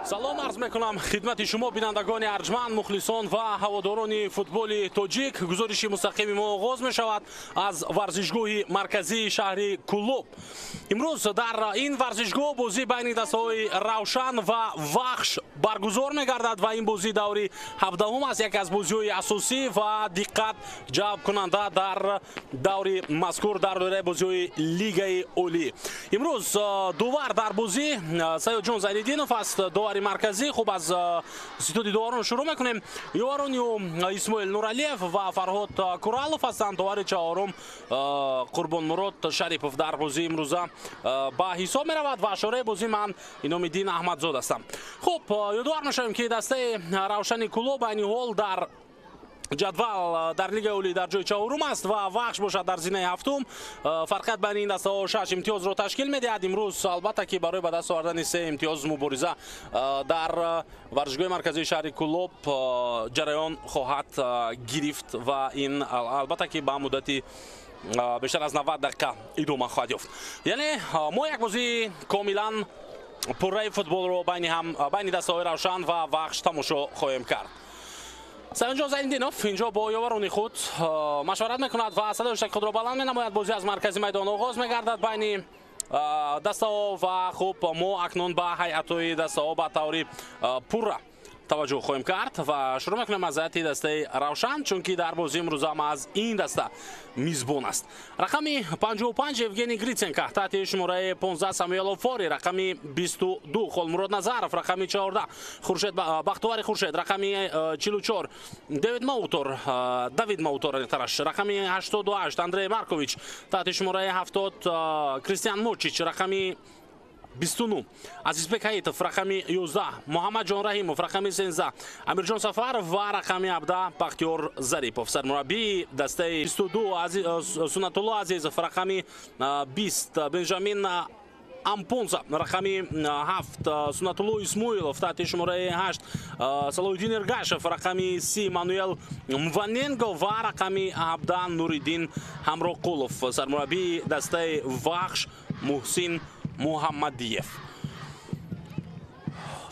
Салом арз мекунам хидмати шумо бинандагони арҷманд, мухлисон ва ҳаводорони футболи тоҷик. Гузориши мустақими мо оғоз мешавад аз варзишгоҳи марказии шаҳри Кӯлоб. Имрӯз дар ин варзишгоҳ бозӣ байни дастаҳои Равшан ва Вахш баргузор мегардад ва ин бозӣ даври 17 аст, яке аз бозиҳои асосӣ ва диққат ҷалбкунанда дар даври мазкур дар доираи бозиҳои Лигаи Олӣ. Имрӯз довар дар бозӣ Саёдҷон Зайниддинов аст, довари марказӣ. Хуб, аз ситоди доварон шурӯъ мекунем. Ёварони ӯ Исмоил Нуралиев ва Фарҳод Куралов ҳастанд. Довари чаҳорум Қурбонмурод Шарипов дар бозии имрӯза ба ҳисоб меравад ва шораи бозӣ ман Иномиддин Аҳмадзод ҳастам. Хуб, ёдовар мешавем, ки дастаи Равшани Кӯлоб айни ҳол дар ҷадвал дар Лигаи Олӣ дар ҷои чаҳорум аст ва Вахш бошад дар зинаи ҳафтум. Фарқият байни ин дастаҳо 6 имтиёзро ташкил медиҳад. Имрӯз албатта ки барои ба даст овардани 3 имтиёз мубориза дар варзишгоҳи марказии шаҳри Кӯлоб ҷараён хоҳад гирифт ва ин албатта ки ба муддати бештар аз 90 дақиқа идома хоҳад ёфт. Яъне мо як бозии комилан пурраи футболро байни дастаҳои Равшан ва Вахш тамошо хоҳем кард. Саёнҷон Зайниддинов инҷо бо ёварони худ машварат мекунад ва садои шаки худро баланд менамояд. Бозӣ аз маркази майдон оғоз мегардад байни дастаҳо ва хуб, мо акнун ба ҳайатҳои дастаҳо ба таври пурра таваҷҷӯҳ хоҳем кард ва шурӯъ мекунем аз ҳайати дастаи Равшан, чунки дар бозии имрӯза аз ин даста мизбон аст. Рақами 55 Евгений Гриценко, таҳти шумораи 15 Самуэло Фори, рақами 22 Холмурод Назаров, рақами 14 Хуршед Бахтовари Хуршед, рақами 44 Дэвид Маутор, Давид Маутор тараш, рақами 88 Андрей Маркович, таҳти шумораи 70 Кристиан Мочич, рақами 29 Азизбек Ҳаитов, рақами 11 Муҳаммадҷон Раҳимов, рақами 13 Амирҷон Сафаров ва рақами 17 Бахтиёр Зарипов. Сармураббии дастаи 22 Сунатулло Азизов, рақами 20 Бенҷамин Ампонза, рақами 7 Сунатулло Исмоилов, таҳти шумораи 8 Салоҳиддин Эргашев, рақами 30 Мануэл Мваненго ва рақами 17 Нуриддин Ҳамроқулов. Сармураббии дастаи Вахш Муҳсин Муҳаммадиев.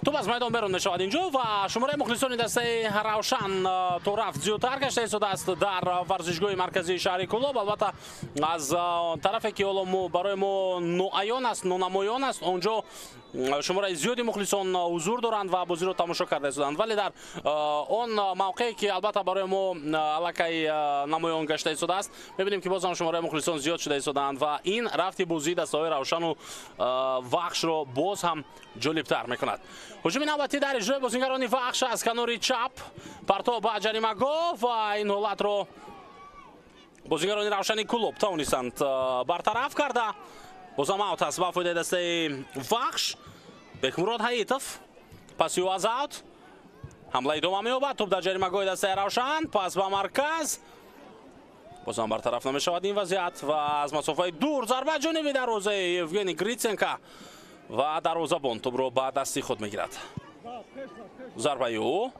Тӯп аз майдон берун мешавад инҷо ва шумораи мухлисони дастаи Равшан то рафт зиёдтар гашта истодааст дар варзишгоҳи марказии шаҳри Кӯлоб. Албатта аз тарафе ки ҳоло барои мо ноаён аст, нонамоён аст, онҷо шумораи зиёди мухлисон ҳузур доранд ва бозиро тамошо карда истоданд. Вале дар он мавқее ки албатта барои мо аллакай намоён гашта истодааст, мебинем ки боз ҳам шумораи мухлисон зиёд шуда истодаанд ва ин рафти бозии дастаҳои Равшану Вахшро боз ҳам ҷолибтар мекунад. Ҳуҷуми навбатӣ дар иҷрои бозингарони Вахш аз канори чап, партов ба ҷаримагоҳ ва ин ҳолатро бозингарони Равшани Кӯлоб тавонистанд бартараф карда. Бозам аут аст ба фоидаи дастаи Вахш. Бекмурод Ҳаитов паси ӯ аз аут, ҳамла идома меёбад. Тӯп дар ҷаримагоҳи дастаи Равшан, пас ба марказ, бозам бартараф намешавад ин вазъият ва аз масофаи дур зарба ҷониби дарвозаи Евгений Гриценко ва дарвозабон тӯпро ба дасти худ мегирад. Зарбаи ӯ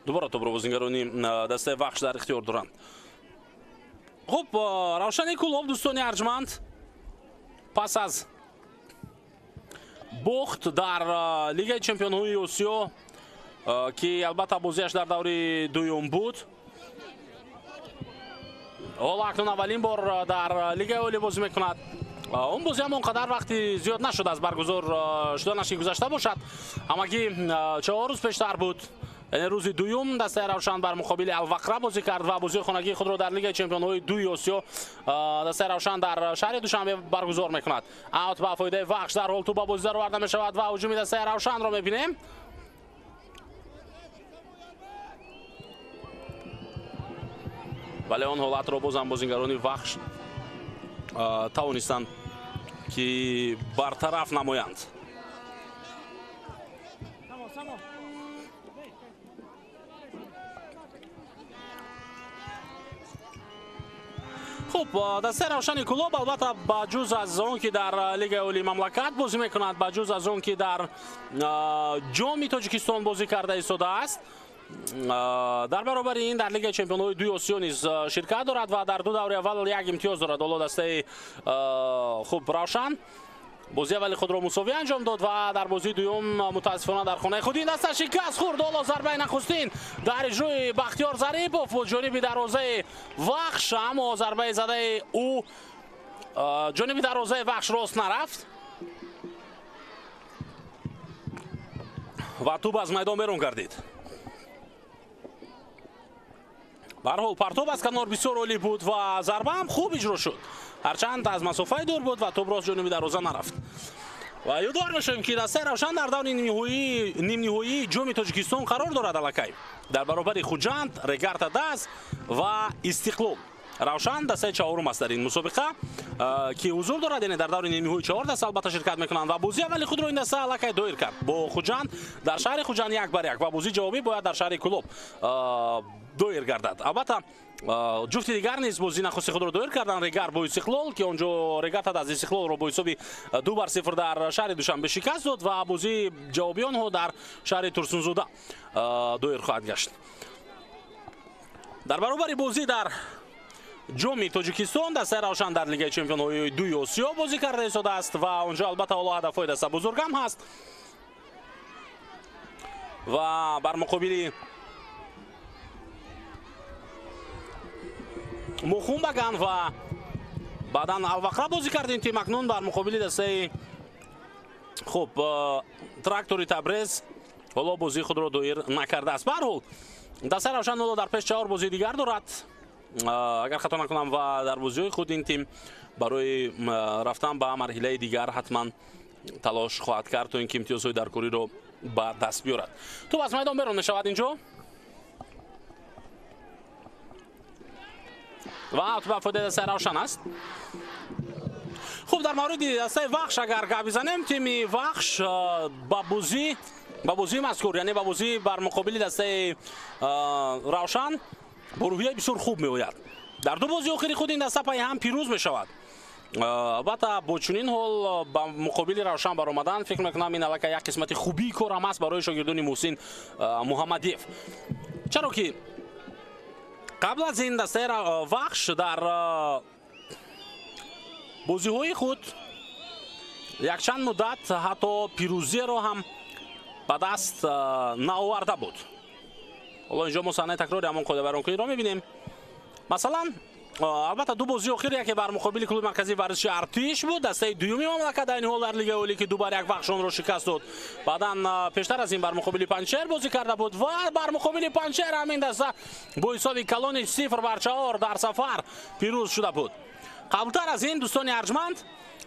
дубора тӯпро бозингарони дастаи Вахш дар ихтиёр доранд. Хуб, Равшани Кӯлоб, дӯстони арҷманд, пас аз бохт дар Лигаи чемпионҳои Осиё, ки албатта бозиаш дар даври дуюм буд, ҳоло акнун аввалин бор дар Лигаи Олӣ бозӣ мекунад. Он бозӣ ҳам он қадар вақти зиёд нашуд аз баргузор шуданаш ки гузашта бошад. Ҳамагӣ 4 рӯз пештар буд. Яъне рӯзи дуюм дастаи Равшан бар муқобили Алвақра бозӣ кард ва бозии хонагии худро дар Лигаи чемпионҳои дуи Осиё дастаи Равшан дар шаҳри Душанбе баргузор мекунад. Аут ба фоидаи Вахш, дар ҳол тӯп ба бозӣ дароварда мешавад ва ҳуҷуми дастаи Равшанро мебинем. Вале он ҳолатро бозам бозингарони Вахш тавонистанд ки бартараф намоянд. Хуб, дастаи Равшани Кӯлоб албатта ба ҷуз аз он ки дар Лигаи Олии мамлакат бозӣ мекунад, ба ҷуз аз он ки дар Ҷоми Тоҷикистон бозӣ карда истодааст, Дар баробари ин дар Лигаи чемпионҳои дуи Осиё низ ширкат дорад ва дар ду даври аввал як имтиёз дорад. Ҳоло дастаи хуб Равшан бозии аввали худро мусовӣ анҷом дод ва дар бозии дуюм мутаассифона дар хонаи худ ин даста шикаст хӯрд. Ҳоло зарбаи нахустин дар иҷрои Бахтиёр Зарипов буд ҷониби дарвозаи Вахш, аммо зарбаи задаи ӯ ҷониби дарвозаи Вахш рост нарафт ва тӯб аз майдон берун гардид. Ба ҳар ҳол партоб аз канор бисёр олӣ буд ва зарба ҳам хуб иҷро шуд, ҳарчанд аз масофаи дур буд ва тӯб рост ҷониби дарвоза нарафт. Ва ёдовар мешавем, ки дастаи Равшан дар даври нимниҳоии Ҷоми Тоҷикистон қарор дорад аллакай дар баробари Хуҷанд, Регарта Даз ва Истиқлол. Равшан дастаи чаҳорум аст дар ин мусобиқа, ки ҳузур дорад, яъне дар даври нимниҳоии чаҳор даста албатта ширкат мекунанд ва бозии аввали худро ин даста аллакай доир кард бо Хуҷанд дар шаҳри Хуҷанд 1-1 ва бозии ҷавобӣ бояд дар шаҳри Кӯлоб доир гардад. Албатта ҷуфти дигар низ бозии нахусти худро доир карданд, Регар бо Истиқлол, ки онҷо Регарта аз Истиқлолро бо ҳисоби 2-0 дар шаҳри Душанбе шикаст дод ва бозии ҷавобии онҳо дар шаҳри Турсунзода доир хоҳад гашт. Дар баробари бозӣ дар Ҷоми Тоҷикистон дастаи Равшан дар Лигаи чемпионҳои дуи Осиё бозӣ карда истодааст ва онҷо албатта ҳоло ҳадафҳои даста бузургам ҳаст ва бар муқобили Мухумбаган ва баъдан Алвақра бозӣ кардем тим акнун бар муқобили дастаи хуб Трактори Табрез ҳоло бозии худро доир накардааст. Ба ҳар ҳол дастаи Равшан ҳоло дар пеш 4 бозии дигар дорад, агар хато накунам, ва дар бозиҳои худ ин тим барои рафтан ба марҳилаи дигар ҳатман талош хоҳад кард то ин ки имтиёзҳои даркориро ба даст биёрад. Тӯб аз майдон берун мешавад инҷо ва аут ба фоидаи дастаи Равшан аст. Хуб, дар мавриди дастаи Вахш агар гап бизанем, тими Вахш ба бозии мазкур, яъне ба бозӣ бар муқобили дастаи Равшан бо рӯҳияи бисёр хуб меояд. Дар ду бозии охири худ ин даста пайи ҳам пирӯз мешавад. Албатта бо чунин ҳол ба муқобили Равшан баромадан фикр мекунам ин аллакай як қисмати хубии кор ҳам аст барои шогирдони Муҳсин Муҳаммадиев, чаро ки қабл аз ин дастаи Вахш дар бозиҳои худ якчанд муддат ҳатто пирӯзиеро ҳам ба даст наоварда буд. Ҳоло инҷо мо саҳнаи такрори ҳамон қоидавайронкуниро мебинем. Масалан, албатта ду бозии охир яке бар муқобили клуби марказии варзиши Артиш буд, дастаи дуюми мамлакат айни ҳол дар Лигаи Олӣ, ки 2-1 Вахш онро шикаст дод. Баъдан пештар аз ин бар муқобили Панҷшер бозӣ карда буд ва бар муқобили Панҷшер ҳамин даста бо ҳисоби калони 0-4 дар сафар пирӯз шуда буд. Қаблтар аз ин дӯстони арҷманд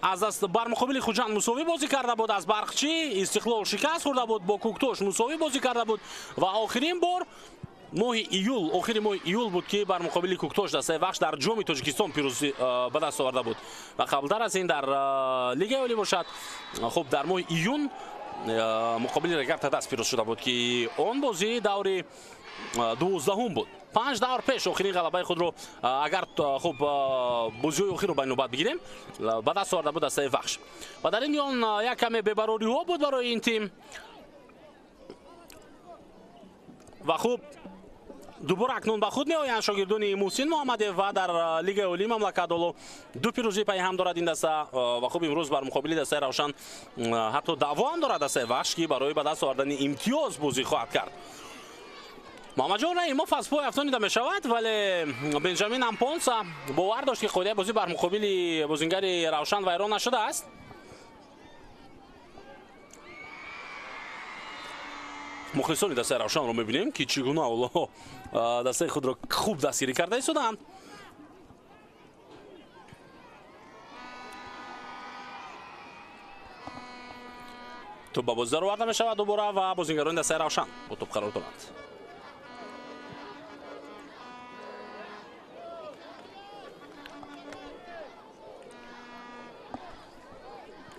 аз даст бар муқобили Хуҷанд мусовӣ бозӣ карда буд, аз Барқчӣ Истиқлол шикаст хӯрда буд, бо Кӯктош мусовӣ бозӣ карда буд ва охирин бор моҳи июл, охири моҳи июл буд, ки бар муқобили Кӯктош дастаи Вахш дар Ҷоми Тоҷикистон пирӯзӣ ба даст оварда буд ва қаблтар аз ин дар Лигаи Олӣ бошад, хуб дар моҳи июн муқобили Регарта даст пирӯз шуда буд, ки он бозӣ даври 12-ум буд. 5 давр пеш охирин ғалабаи худро агар хуб бозиҳои охирро ба навбат бигирем ба даст оварда буд дастаи Вахш ва дар ин миён як каме бебарориҳо буд барои ин тим ва хуб дубора акнун ба худ меоянд шогирдони Муҳсин Муҳаммадиев ва дар Лигаи Олии мамлакат ҳоло ду пирӯзии пайи ҳам дорад ин даста ва хуб имрӯз бар муқобили дастаи Равшан ҳатто даъво ҳам дорад дастаи Вахш, ки барои ба даст овардани имтиёз бозӣ хоҳад кард. Муҳаммадҷон Раҳимов аз пой афтонида мешавад, вале Бенҷамин Ампонса бовар дошт, ки қоидаи бозӣ бар муқобили бозингари Равшан вайрон нашудааст. Мухлисони дастаи Равшанро мебинем, ки чӣ гуна ҳоло дастаи худро хуб дастгирӣ карда истодаанд. Тӯб ба бозӣ дароварда мешавад дубора ва бозингарони дастаи Равшан бо тӯб қарор доранд.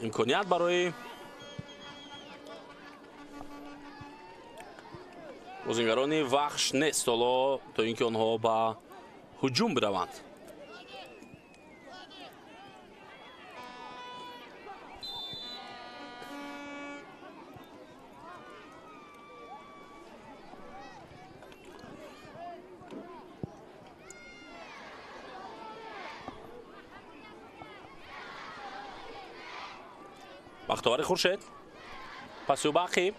Имконият барои бозингарони Вахш нест ҳоло то ин ки онҳо ба ҳуҷум бираванд. Бахтовари Хуршед. Паси ба ақиб.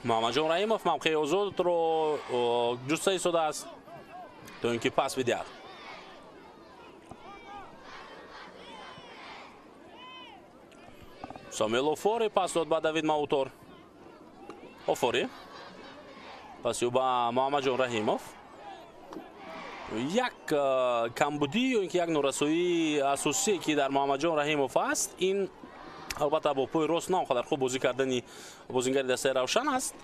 Муҳаммадҷон Раҳимов мавқеи озодро ҷуста истодааст, то ин ки пас бидиҳад. Самуэл Офори пас дод ба Давид Маутор. Офори паси ба Муҳаммадҷон Раҳимов. Як камбудӣ ё ин ки як норасоии асосие, ки дар Муҳаммадҷон Раҳимов аст, ин албатта бо пои рост на он қадар хуб бозӣ кардани бозингари дастаи Равшан аст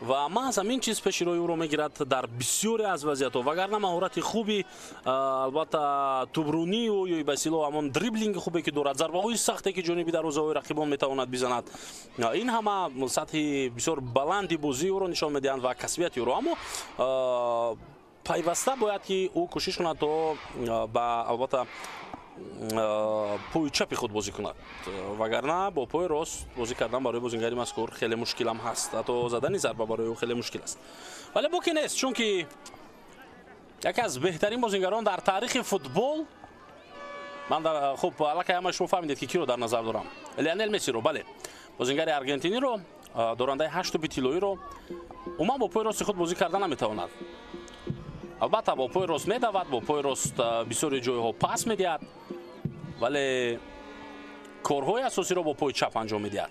ва маҳз ҳамин чиз пеши роҳи ӯро мегирад дар бисёре аз вазъиятҳо. Вагарна маҳорати хуби, албатта тубрунӣ ӯ ё ба истилоҳ ҳамон дриблинги хубе, ки дорад, зарбаҳои сахте, ки ҷониби дарвозаҳои рақибон метавонад бизанад, ин ҳама сатҳи бисёр баланди бозии ӯро нишон медиҳанд ва касбияти ӯро. Аммо пайваста бояд ки ӯ кӯшиш кунад, то ба албатта пои чапи худ бозӣ кунад, вагарна бо пои рост бозӣ кардан барои бозингари мазкур хеле мушкилам ҳаст, ҳатто задани зарба барои ӯ хеле мушкил аст. Вале боке нест, чунки яке аз беҳтарин бозингарон дар таърихи футбол, ман хуб аллакай ҳамаи шумо фаҳмидед, ки киро дар назар дорам, Лионел Мессиро, бале, бозингари аргентиниро, дорандаи 8 тӯпи тиллоиро, умуман бо пои рости худ бозӣ карда наметавонад. Албатта бо пои рост медавад, бо пои рост бисёри ҷойҳо пас медиҳад, вале корҳои асосиро бо пои чап анҷом медиҳад.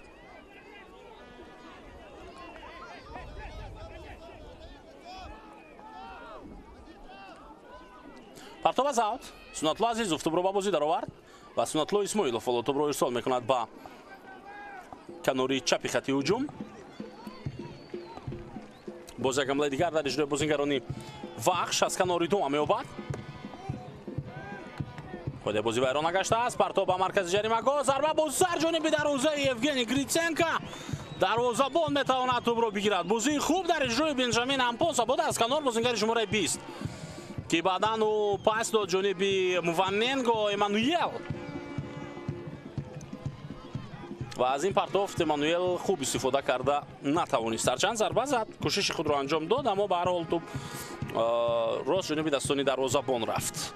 Партов аз аут. Суннатло Азизов тӯбро ба бозӣ даровард ва Суннатло Исмоилов ҳоло тӯбро ирсол мекунад ба канори чапи хати ҳуҷум. Боз як ҳамлаи дигар дар иҷрои бозингарони Вахш аз канори дума меёбад. Худи бозӣ вайрон нагаштааст. Партов ба маркази ҷаримагоҳ, зарба бо сар ҷониби дарвозаи Евгений Гриценко. Дарвозабон метавонад тӯбро бигирад. Бозии хуб дар иҷрои Бенҷамин Ампонса буд аз канор бозингари шумораи 20, ки баъдан ӯ пас дод ҷониби Муваненго Эммануел. Ва аз ин партофт Эммануел хуб истифода карда натавонист. Ҳарчанд зарба зад, кӯшиши худро анҷом дод, аммо ба ҳар ҳол тӯб рост ҷониби дастони дарвозабон рафт.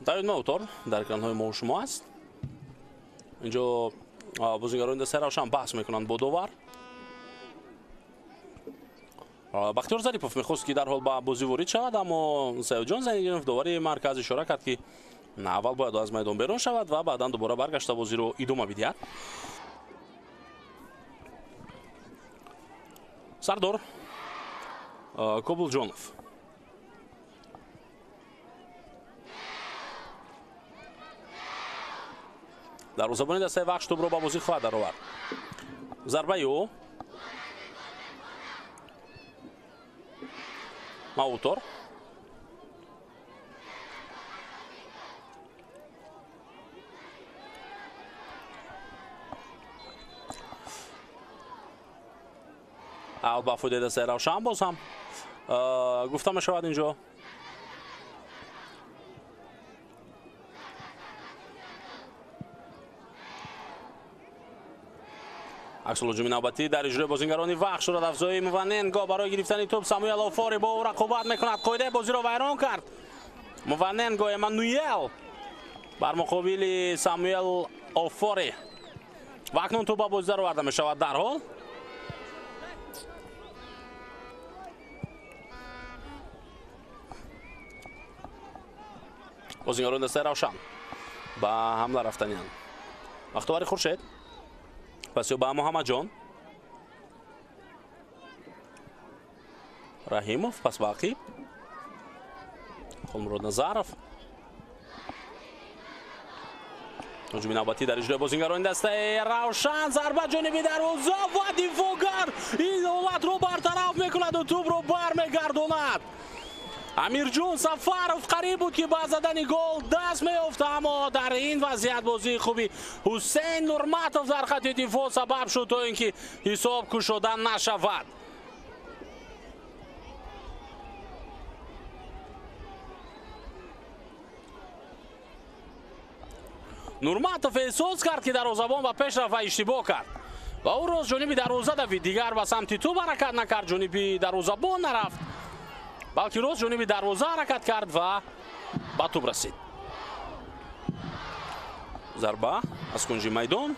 Давид Маутор дар экранҳои мо шумо аст. Инҷо бозингарони дастаи Равшан баҳс мекунанд бо довар. Бахтиёр Зарипов мехост, ки дарҳол ба бозӣ ворид шавад, аммо Саёдҷон Зайниддинов, довари марказ, ишора кард, ки аввал бояд аз майдон берун шавад ва баъдан дубора баргашта бозиро идома бидиҳад. Сардор Кобулҷонов. Дарвозабони дастаи Вахш тӯбро ба бозӣ хоҳад даровард. Зарбаи ӯ Маутор. Аут ба фоидаи дастаи Равшан боз ҳам гуфта мешавад инҷо. Аксулҳуҷуми навбатӣ дар иҷрои бозингарони Вахш сурат афзои Муваненго барои гирифтани тӯб. Самуэл Офори бо ӯ рақобат мекунад. Қоидаи бозиро вайрон кард Муваненго Эммануел бар муқобили Самуэл Офори ва акнун тӯб ба бозӣ дароварда мешавад дарҳол. Бозингарони дастаи Равшан ба ҳамла рафтаниянд. Бахтовари Хуршед пас ба Муҳаммадҷон Раҳимов, пас ба ақиб Холмурод Назаров. Ҳуҷуми навбатӣ дар иҷрои бозингарони дастаи Равшан, зарба ҷониби дарвоза ва дифоъгар ин ҳолатро бартараф мекунаду тӯбро бармегардонад. Амирҷон Сафаров қариб буд, ки ба задани гол даст меёфт, аммо дар ин вазъият бозии хуби Ҳусейн Нурматов дар хати дифоъ сабаб шуд, то ин ки ҳисоб кушода нашавад. Нурматов эҳсос кард, ки дарвозабон ба пеш рафт ва иштибоҳ кард ва ӯ рост ҷониби дарвоза давид, дигар ба самти тӯб ҳаракат накард, ҷониби дарвозабон нарафт, балки рост ҷониби дарвоза ҳаракат кард ва ба тӯб расид. Зарба аз кунҷи майдон.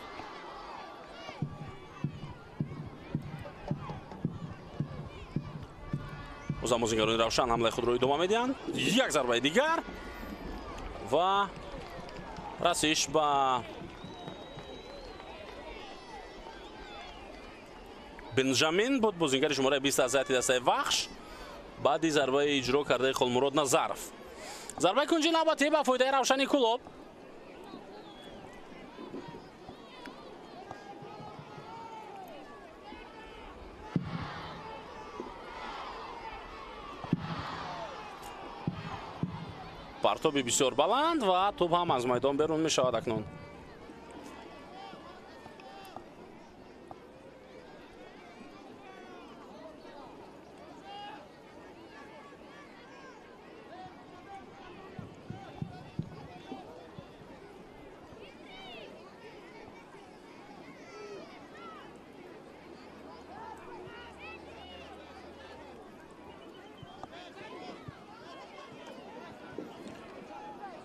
Бозам бозингарони Равшан ҳамлаи худро идома медиҳанд. Як зарбаи дигар ва расиш ба Бенҷамин буд, бозингари шумораи 20 аз ҳайати дастаи Вахш, баъди зарбаи иҷро кардаи Холмурод Назаров. Зарбаи кунҷи навбатӣ ба фоидаи Равшани Кӯлоб. Партоби бисёр баланд ва тӯб ҳам аз майдон берун мешавад акнун.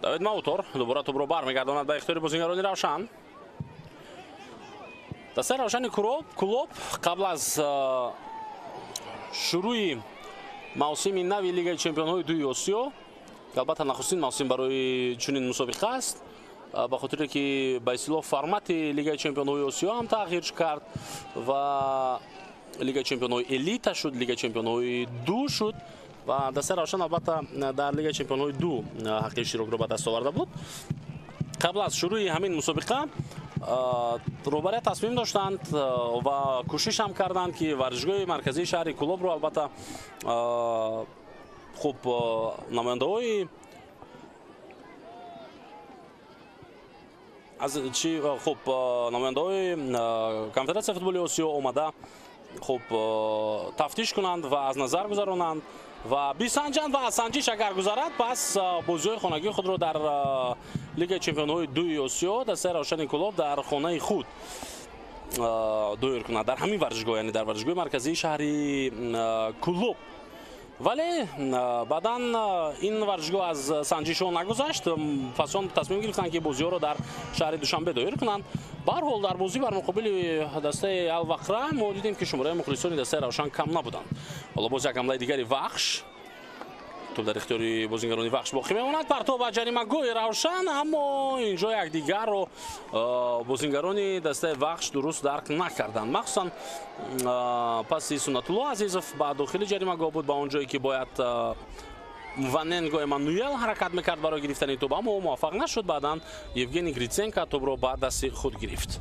Давид Маутор дубора тӯбро бармегардонад ба ихтиёри бозингарони Равшан. Дастаи Равшани Кӯлоб қабл аз шурӯи мавсими нави Лигаи чемпионҳои дуи Осиё, ки албатта нахустин мавсим барои чунин мусобиқа аст, ба хотире ки ба истилоҳ формати Лигаи чемпионҳои Осиё ҳам тағйир кард ва Лигаи чемпионҳои элита шуд, Лигаи чемпионҳои ду шуд ва дастаи Равшан албатта дар Лигаи чемпионҳои ду ҳаққи иштирокро ба даст оварда буд. Қабл аз шурӯи ҳамин мусобиқа роҳбарият тасмим доштанд ва кӯшиш ҳам карданд, ки варзишгоҳи марказии шаҳри Кӯлобро албатта хуб намояндаҳои аз чи хуб намояндаҳои Конфедератсияи футболи Осиё омада хуб тафтиш кунанд ва аз назар гузаронанд ва бисанҷанд ва аз санҷиш агар гузарад, пас бозиҳои хонагии худро дар Лигаи чемпионҳои дуи Осиё дастаи Равшани Кӯлоб дар хонаи худ доир кунад, дар ҳамин варзишгоҳ, яъне дар варзишгоҳи марказии шаҳри Кӯлоб. Вале баъдан ин варзишгоҳ аз санҷишҳо нагузашт, пас он тасмим гирифтанд, ки бозиҳоро дар шаҳри Душанбе доир кунанд. Ба ҳар ҳол дар бозӣ бар муқобили дастаи Алвақра мо дидем, ки шумораи мухлисони дастаи Равшан кам набуданд. Ҳоло боз як ҳамлаи дигари Вахш, тӯб дар ихтиёри бозингарони Вахш боқӣ мемонад. Партоб ба ҷаримагоҳи Равшан, аммо инҷо якдигарро бозингарони дастаи Вахш дуруст дарк накарданд. Махсусан паси Суннатулло Азизов ба дохили ҷаримагоҳ буд, ба он ҷое ки бояд Ваненго Эммануэл ҳаракат мекард барои гирифтани тӯб, аммо ӯ муваффақ нашуд. Баъдан Евгений Гриценко тӯбро ба дасти худ гирифт.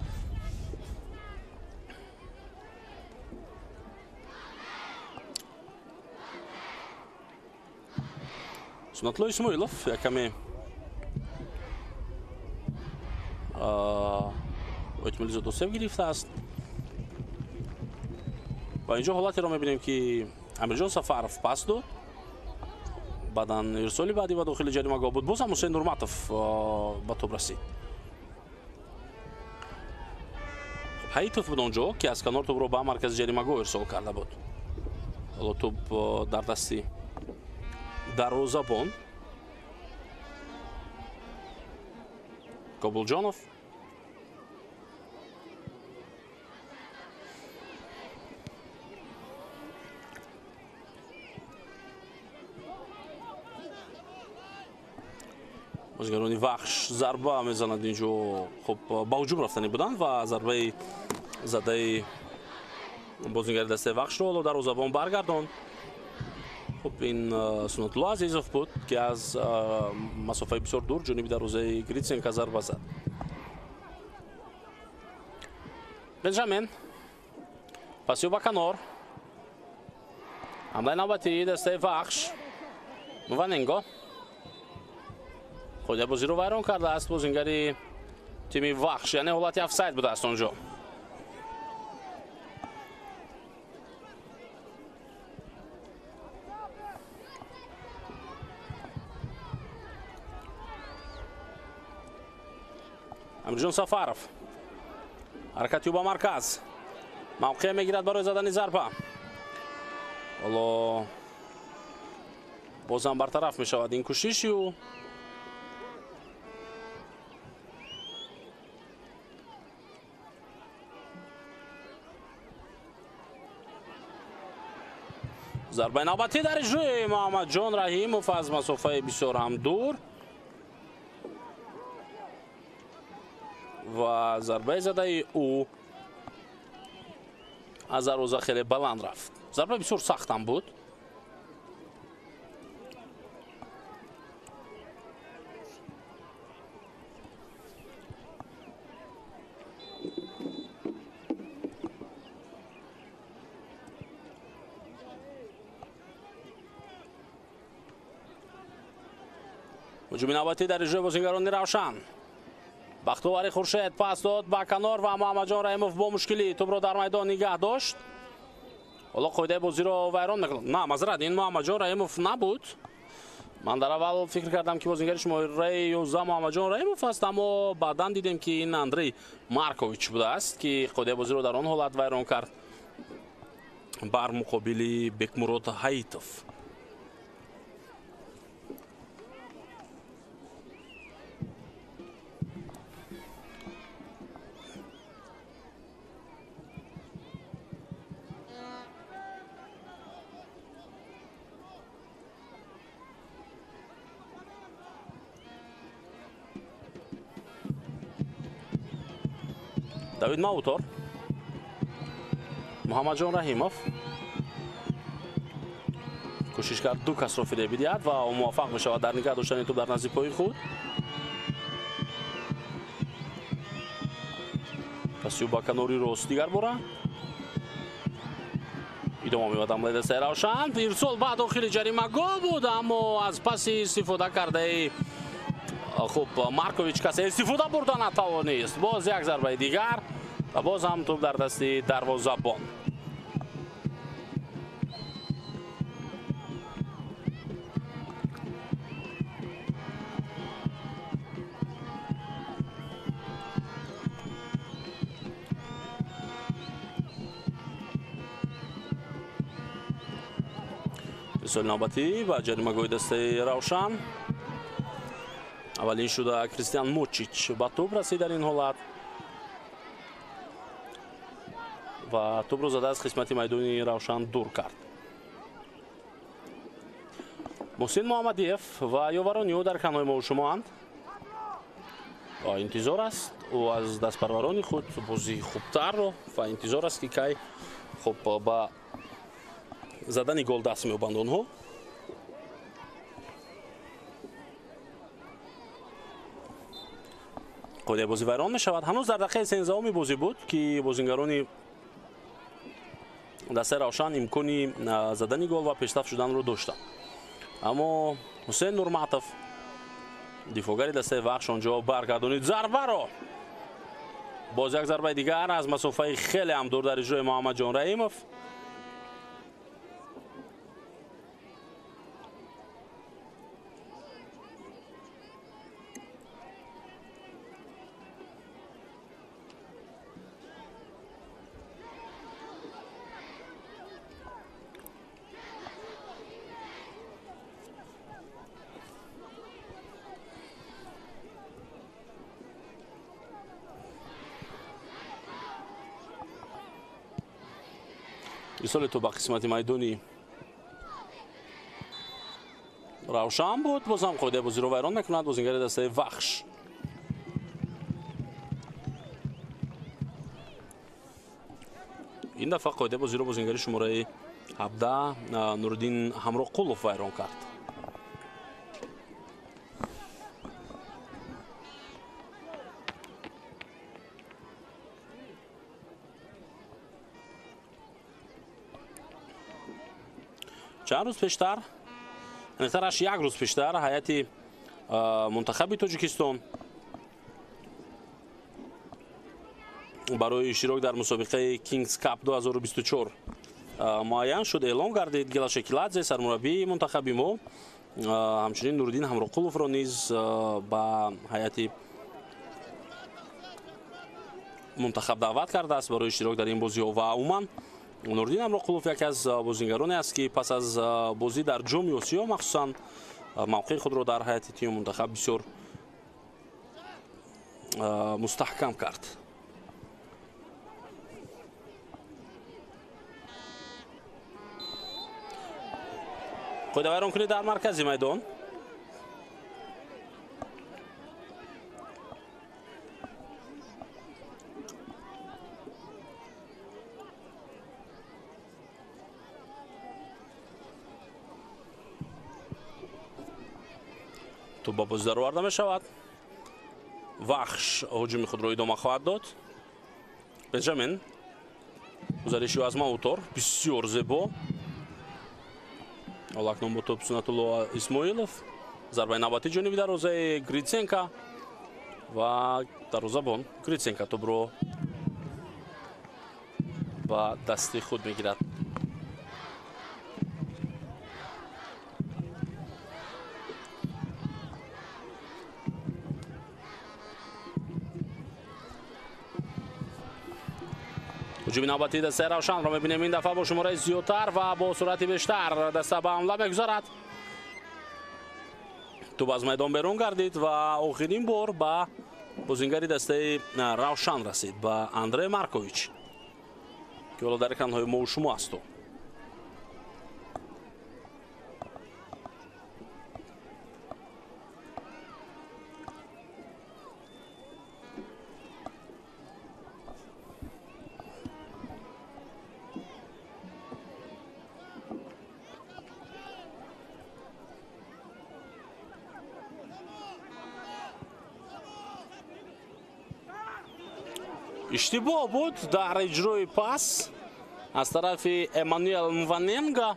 Суннатулло Исмоилов якаме эҳтимоли зиёд осеб гирифтааст ва инҷо ҳолатеро мебинем, ки Амирҷон Сафаров пас дод, баъдан ирсоли баъдӣ ба дохили ҷаримагоҳ буд, боз ҳам Ҳусейн Нурматов ба тӯб расид. Ҳаитов буд он ҷо, ки аз канор тӯбро ба маркази ҷаримагоҳ ирсол карда буд. Ҳоло тӯб дар дасти дарвозабон Кобулҷонов. Бозигарони Вахш зарба мезанад инҷо, хуб ба ҳуҷум рафтанӣ буданд ва зарбаи задаи бозингари дастаи Вахшро ҳоло дарвозабон баргардонд. Хуб ин Суннатулло Азизов буд, ки аз масофаи бисёр дур ҷониби дарвозаи Гриценко зарба зад. Бенҷамин пасиё ба канор. Ҳамлаи навбатии дастаи Вахш. Муваненго қоидаи бозиро вайрон кардааст бозингари тими Вахш, яъне ҳолати офсайд будааст он ҷо. Амирҷон Сафаров ҳаракати ӯ ба марказ, мавқеъ мегирад барои задани зарба. Ҳоло бозам бартараф мешавад ин кӯшиши ӯ. Зарбаи навбатӣ дар иҷрои Муҳаммадҷон Раҳимов аз масофаи бисёр ҳам дур ва зарбаи задаи ӯ аз дарвоза хеле баланд рафт. Зарба бисёр сахтам буд. Ҳуҷуми навбатӣ дар иҷрои бозингарони Равшан. Бахтовари Хуршед пас дод ба канор ва Муҳаммадҷон Раҳимов бо мушкилӣ тӯбро дар майдон нигаҳ дошт. Ҳоло қоидаи бозиро вайрон мекунад. На, мазрат, ин Муҳаммадҷон Раҳимов набуд. Ман дар аввал фикр кардам, ки бозингари шумораи 11 Муҳаммадҷон Раҳимов аст, аммо баъдан дидем, ки ин Андрей Маркович будааст, ки қоидаи бозиро дар он ҳолат вайрон кард бар муқобили Бекмурод Ҳаитов. Давид Маутор, Муҳаммадҷон Раҳимов кӯшиш кард ду касро фиреб бидиҳад ва ӯ муваффақ мешавад дар нигаҳ доштани тӯб дар назди пои худ. Пасиё ба канори рост дигар бора идома меёбад ҳамлаи дастаи Равшан. Ирсол ба дохили ҷаримагоҳ буд, аммо аз паси истифода кардаи хуб Маркович касе истифода бурда натавонист. Боз як зарбаи дигар ва боз ҳам тӯб дар дасти дарвозабон. Ирсоли навбатӣ ба ҷаримагоҳи дастаи Равшан. Аввалин шуда Кристиан Мучич ба тӯб расид дар ин ҳолат ва тӯбро зада аз қисмати майдони Равшан дур кард. Муҳсин Муҳаммадиев ва ёварони ӯ дар канои мо шумоанд. Интизор аст ӯ аз дастпарварони худ бозии хубтарро ва интизор аст, ки кай хуб ба задани гол даст меёбанд онҳо. Қоидаи бозӣ вайрон мешавад. Ҳанӯз дар дақиқаи 13-уми бозӣ буд, ки бозингарони дастаи Равшан имкони задани гол ва пешрафт шуданро доштанд. Аммо Ҳусейн Нурматов, дифоъгари дастаи Вахш, он ҷо баргардонид зарбаро. Боз як зарбаи дигар аз масофаи хеле ҳам дур дар иҷрои Муҳаммадҷон Раҳимов. Ирсоли тӯб ба қисмати майдони Равшан буд. Боз ҳам қоидаи бозиро вайрон мекунад бозингари дастаи Вахш. Ин дафъа қоидаи бозиро бозингари шумораи 17 Нуриддин Ҳамроқулов вайрон кард. Чанд рӯз пештар, аниқтараш як рӯз пештар, ҳайати мунтахаби Тоҷикистон барои иштирок дар мусобиқаи Kings Cup 2024 муайян шуд, эълон гардид. Гела Шекиладзе, сармураббии мунтахаби мо, ҳамчунин Нуриддин Ҳамроқуловро низ ба ҳайати мунтахаб даъват кардааст барои иштирок дар ин бозиҳо. Ва умуман Нуриддин Ҳамроқулов яке аз бозингароне аст, ки пас аз бозӣ дар Ҷоми Осиё махсусан мавқеи худро дар ҳайати тими мунтахаб бисёр мустаҳкам кард. Қоидавайронкунӣ дар маркази майдон. Тӯб ба бозӣ дароварда мешавад. Вахш ҳуҷуми худро идома хоҳад дод. Бенҷамин, гузариши аз Маутор бисёр зебо. Акнун бо тӯб Сунатулло Исмоилов. Зарбаи навбатӣ ҷониби дарвозаи Гритсенко ва дарвозабон Гритсенко тӯбро ба дасти худ мегирад. Ҳуҷуми навбатии дастаи Равшанро мебинем. Ин дафъа бо шумораи зиёдтар ва бо суръати бештар даста ба ҳамла мегузарад. Тӯб аз майдон берун гардид ва охирин бор ба бозингари дастаи Равшан расид, ба Андрей Маркович, ки ҳоло дар экранҳои мо шумо асту. Иштибоҳ буд дар иҷрои пас аз тарафи Эммануэл Мваненга,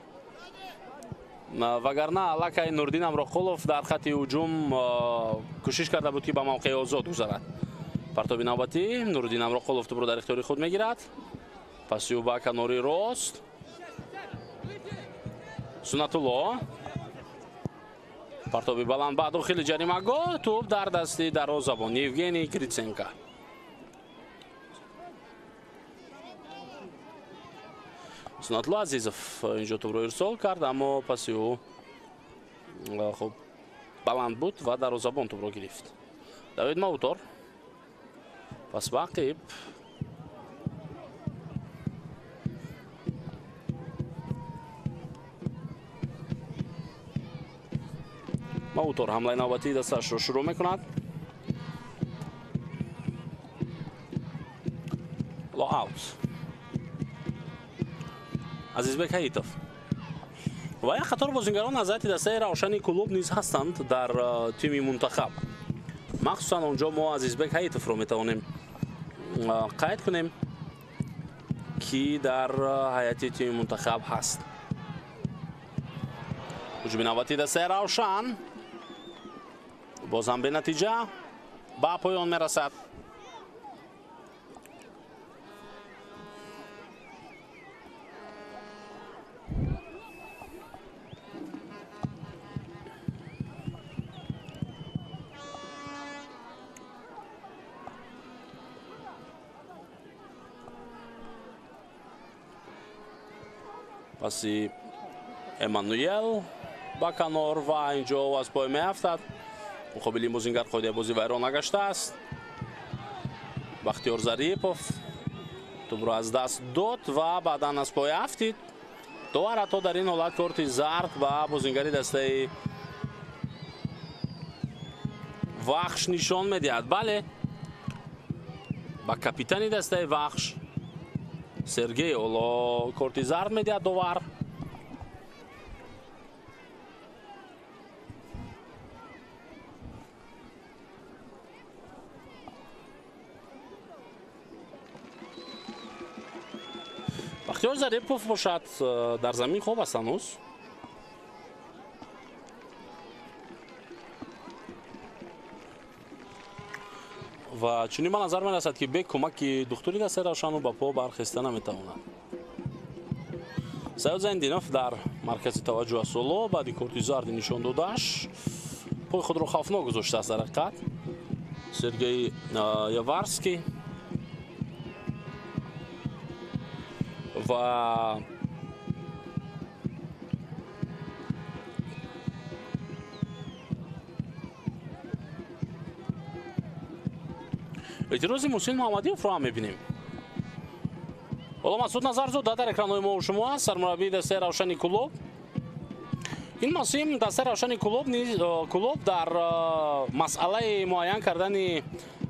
вагарна аллакай Нуриддин Ҳамроқулов дар хатти ҳуҷум кӯшиш карда буд, ки ба мавқеи озод гузарад. Партоби навбатӣ Нуриддин Ҳамроқулов тӯбро дар ихтиёри худ мегирад. Паси ӯ ба канори рост Сунатулло. Партоби баланд ба дохили ҷаримагоҳ, тӯб дар дасти дарвозабон Евгений Гритсенко. Сунатулло Азизов инҷо тӯбро ирсол кард, аммо паси ӯ хуб баланд буд ва дарвозабон тӯбро гирифт. Давид Маутор пас ба ақиб. Маутор ҳамлаи навбатии дастаашро шурӯъ мекунад. Лоаут. Азизбек Ҳаитов ва як қатор бозингарон аз ҳайати дастаи Равшани клуб низ ҳастанд дар тими мунтахаб. Махсусан онҷо мо Азизбек Ҳаитовро метавонем қайд кунем, ки дар ҳайати тими мунтахаб ҳаст. Ҳуҷуми навбатии дастаи Равшан боз ҳам бенатиҷа ба поён мерасад. Паси Эммануэл ба канор ва инҷо аз пой меафтад. Муқобили бозингар қоидаи бозӣ вайрон нагаштааст. Бахтиёр Зарипов тӯбро аз даст дод ва баъдан аз пой афтид. Довар ҳатто дар ин ҳолат корти зард ба бозингари дастаи Вахш нишон медиҳад. Бале, ба капитани дастаи Вахш Сергей ҳоло корти зард медиҳад довар. Бахтиёр Зарипов бошад дар замин хоб аст ҳанӯз. Ва чунин ба назар мерасад, ки бе кӯмаки духтури дастаи Равшану ба по бархеста наметавонад. Саёд Зайндинов дар маркази таваҷҷӯҳ аст ҳоло баъди корти зарди нишон додааш пои худро хавфнок гузоштааст дар ҳақиқат. Сергей Яварский ва эътирози Муҳсин Муҳаммадиевро ҳам мебинем. Ҳоло Масуд Назарзода дар экранҳои мо шумо аст, сармураббии дастаи Равшани Кӯлоб. Ин мавсим дастаи Равшани Кӯлоб дар масъалаи муайян кардани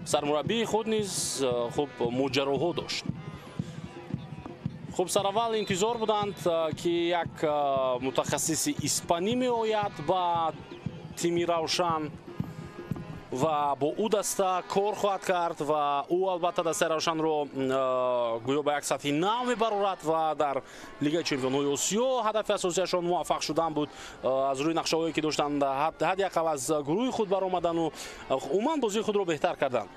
сармураббии худ низ хуб моҷароҳо дошт. Хуб, сараввал интизор буданд, ки як мутахассиси испанӣ меояд ба тими Равшан ва бо ӯ даста кор хоҳад кард ва ӯ албатта дастаи Равшанро гӯё ба як сатҳи нав мебарорад ва дар Лигаи чемпионҳои Осиё ҳадафи асосияшон муваффақ шудан буд. Аз рӯи нақшаҳое ки доштанд, ҳадди ақал аз гурӯҳи худ баромадану умуман бозии худро беҳтар карданд.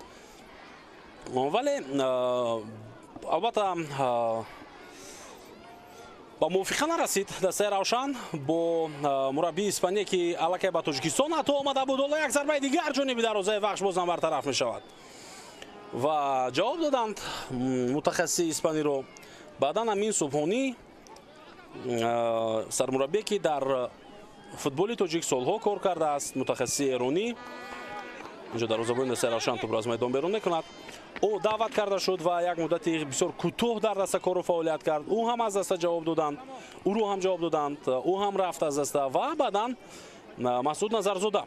Вале албатта ба мувофиқа нарасид дастаи Равшан бо мураббии Испания, ки аллакай ба Тоҷикистон ҳатто омада буд. Ҳоло як зарбаи дигар ҷониби дарвозаи Вахш бозам бартараф мешавад ва ҷавоб доданд мутахассиси испаниро. Баъдан Амин Субҳонӣ, сармураббие, ки дар футболи тоҷик солҳо кор кардааст, мутахассиси эронӣ, инҷо дарвозабони дастаи Равшан тӯбро аз майдон берун мекунад. Ӯ даъват карда шуд ва як муддати бисёр кӯтоҳ дар даста кору фаъолият кард. Ӯ ҳам аз даста ҷавоб доданд, ӯро ҳам ҷавоб доданд, ӯ ҳам рафт аз даста. Ва баъдан Масуд Назарзода,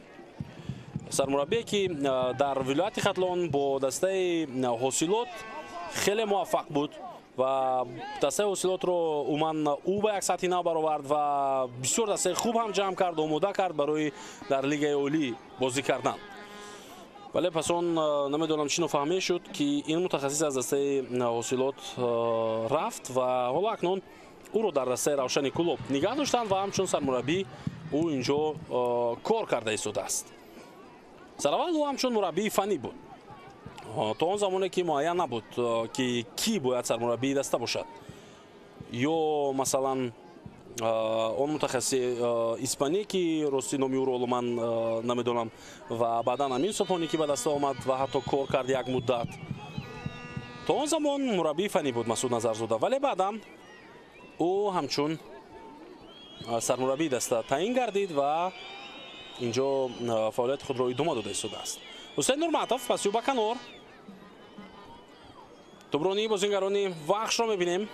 сармураббие, ки дар вилояти Хатлон бо дастаи Ҳосилот хеле муваффақ буд ва дастаи Ҳосилотро умуман ӯ ба як сатҳи нав баровард ва бисёр дастаи хуб ҳам ҷамъ кард, омода кард барои дар Лигаи олӣ бозӣ кардан. Вале пас он намедонам чӣ нофаҳмӣ шуд, ки ин мутахассис аз дастаи Ҳосилот рафт ва ҳоло акнун ӯро дар дастаи Равшани Кӯлоб нигаҳ доштанд ва ҳамчун сармураббӣ ӯ инҷо кор карда истодааст. Сараввал ӯ ҳамчун мураббии фаннӣ буд, то он замоне ки муайян набуд, ки кӣ бояд сармураббии даста бошад. Ё масалан он мутахассиси испанӣ, ки рости номи ӯро ҳоло ман намедонам, ва баъдан Амин Субҳонӣ, ки ба даста омад ва ҳатто кор кард як муддат. То он замон мураббии фаннӣ буд Масуд Назарзода, вале баъдан ӯ ҳамчун сармураббии даста таъин гардид ва инҷо фаъолияти худро идома дода истодааст. Ҳусейн Нурматов пасиу ба канор. Тӯбронии бозингарони Вахшро мебинем.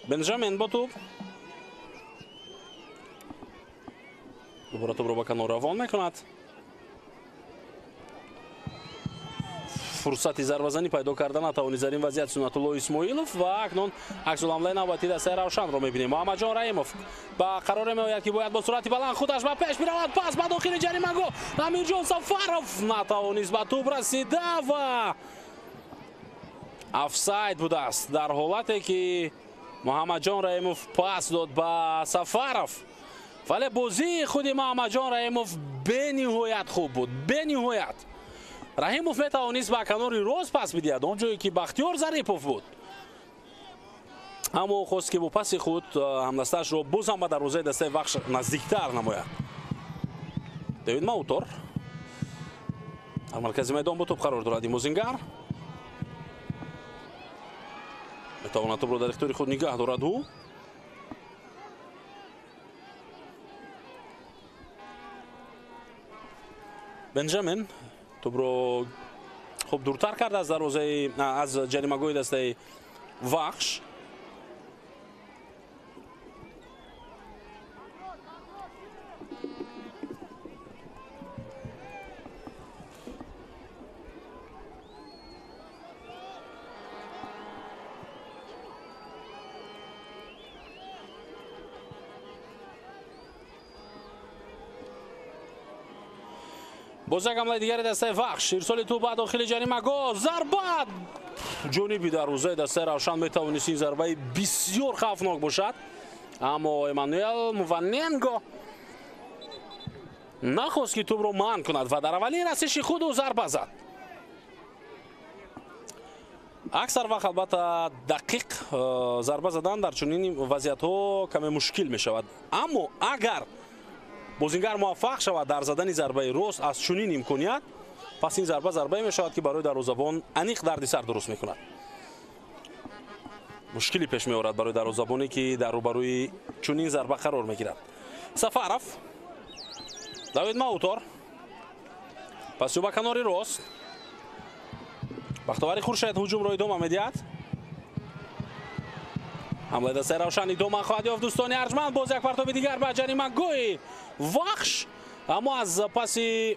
Бенҷамен бо тӯб дубора тӯбро ба канор равон мекунад. Фурсати зарбазанӣ пайдо карда натавонист дар ин вазъият Суннатулло Исмоилов ва акнун аксуламлаи навбатии дастаи Равшанро мебинем. Муҳаммадҷон Раҳимов ба қароре меояд, ки бояд бо суръати баланд худаш ба пеш биравад. Пас ба дохили ҷаримагоҳ Амирҷон Сафаров натавонист ба тӯб расида ва офсайд будааст дар ҳолате ки Муҳаммадҷон Раҳимов пас дод ба Сафаров. Вале бозии худи Муҳаммадҷон Раҳимов бениҳоят хуб буд, бениҳоят. Раҳимов метавонист ба канори рост пас бидиҳад, он ҷое ки Бахтиёр Зарипов буд, аммо хост, ки бо паси худ ҳамдастаашро боз ҳам ба дарвозаи дастаи Вахш наздиктар намояд. Давид Маутор дар маркази майдон бо тӯб қарор дорад. Имозингар метавонад тӯбро дар ихтиёри худ нигаҳ дорад. Ӯ Бенҷамин тӯбро хуб дуртар кард аз дарвозаи, аз ҷаримагоҳи дастаи Вахш. Боз як ҳамлаи дигари дастаи Вахш. Ирсоли тӯб ба дохили ҷаримагоҳ, зарба ҷониби дарвозаи дастаи Равшан. Метавонист ин зарбаи бисёр хавфнок бошад, аммо Эммануэл Муваненго нахост, ки тӯбро манъ кунад ва дар аввалин расиши худ ӯ зарба зад. Аксар вақт албатта дақиқ зарба задан дар чунин вазъиятҳо каме мушкил мешавад, аммо агар бозингар муваффақ шавад дар задани зарбаи рост аз чунин имконият, пас ин зарба зарбае мешавад, ки барои дарвозабон аниқ дардисар дуруст мекунад. Мушкиле пеш меорад барои дарвозабоне, ки дар рӯбарӯи чунин зарба қарор мегирад. Сафаров, Давид Маутор, пасю ба канори рост. Бахтовари Хуршед ҳуҷумро идома медиҳад. Ҳамлаи дастаи Равшан идома хоҳад ёфт, дӯстони арҷманд. Боз як партоби дигар ба ҷаримагоҳи Вахш, аммо аз паси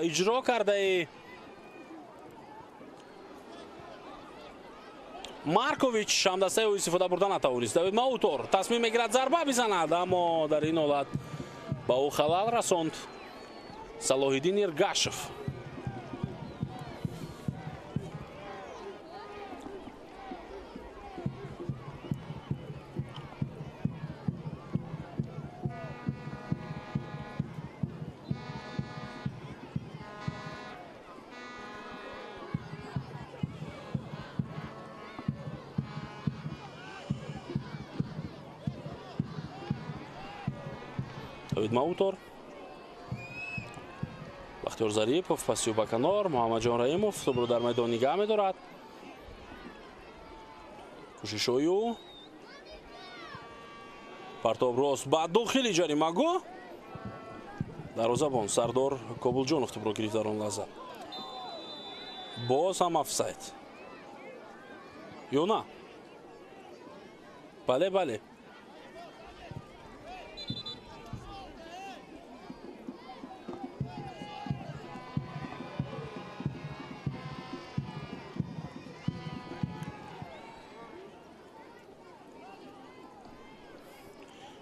иҷро кардаи Маркович ҳамдастаи ӯ истифода бурда натавонист. Давид Маутор тасмим мегирад зарба бизанад, аммо дар ин ҳолат ба ӯ халал расонд Салоҳиддин Иргашев. Давид Маутор, Бахтиёр Зарипов, пасию ба канор, Муҳаммадҷон Раимов тӯбро дар майдон нигаҳ медорад. Кӯшишҳои ӯ, партоб рост ба дохили ҷаримагоҳ. Дарвозабон Сардор Кобулҷонов тӯбро гирифт дар он лаҳза. Боз ҳам офсайд ё на? Бале, бале.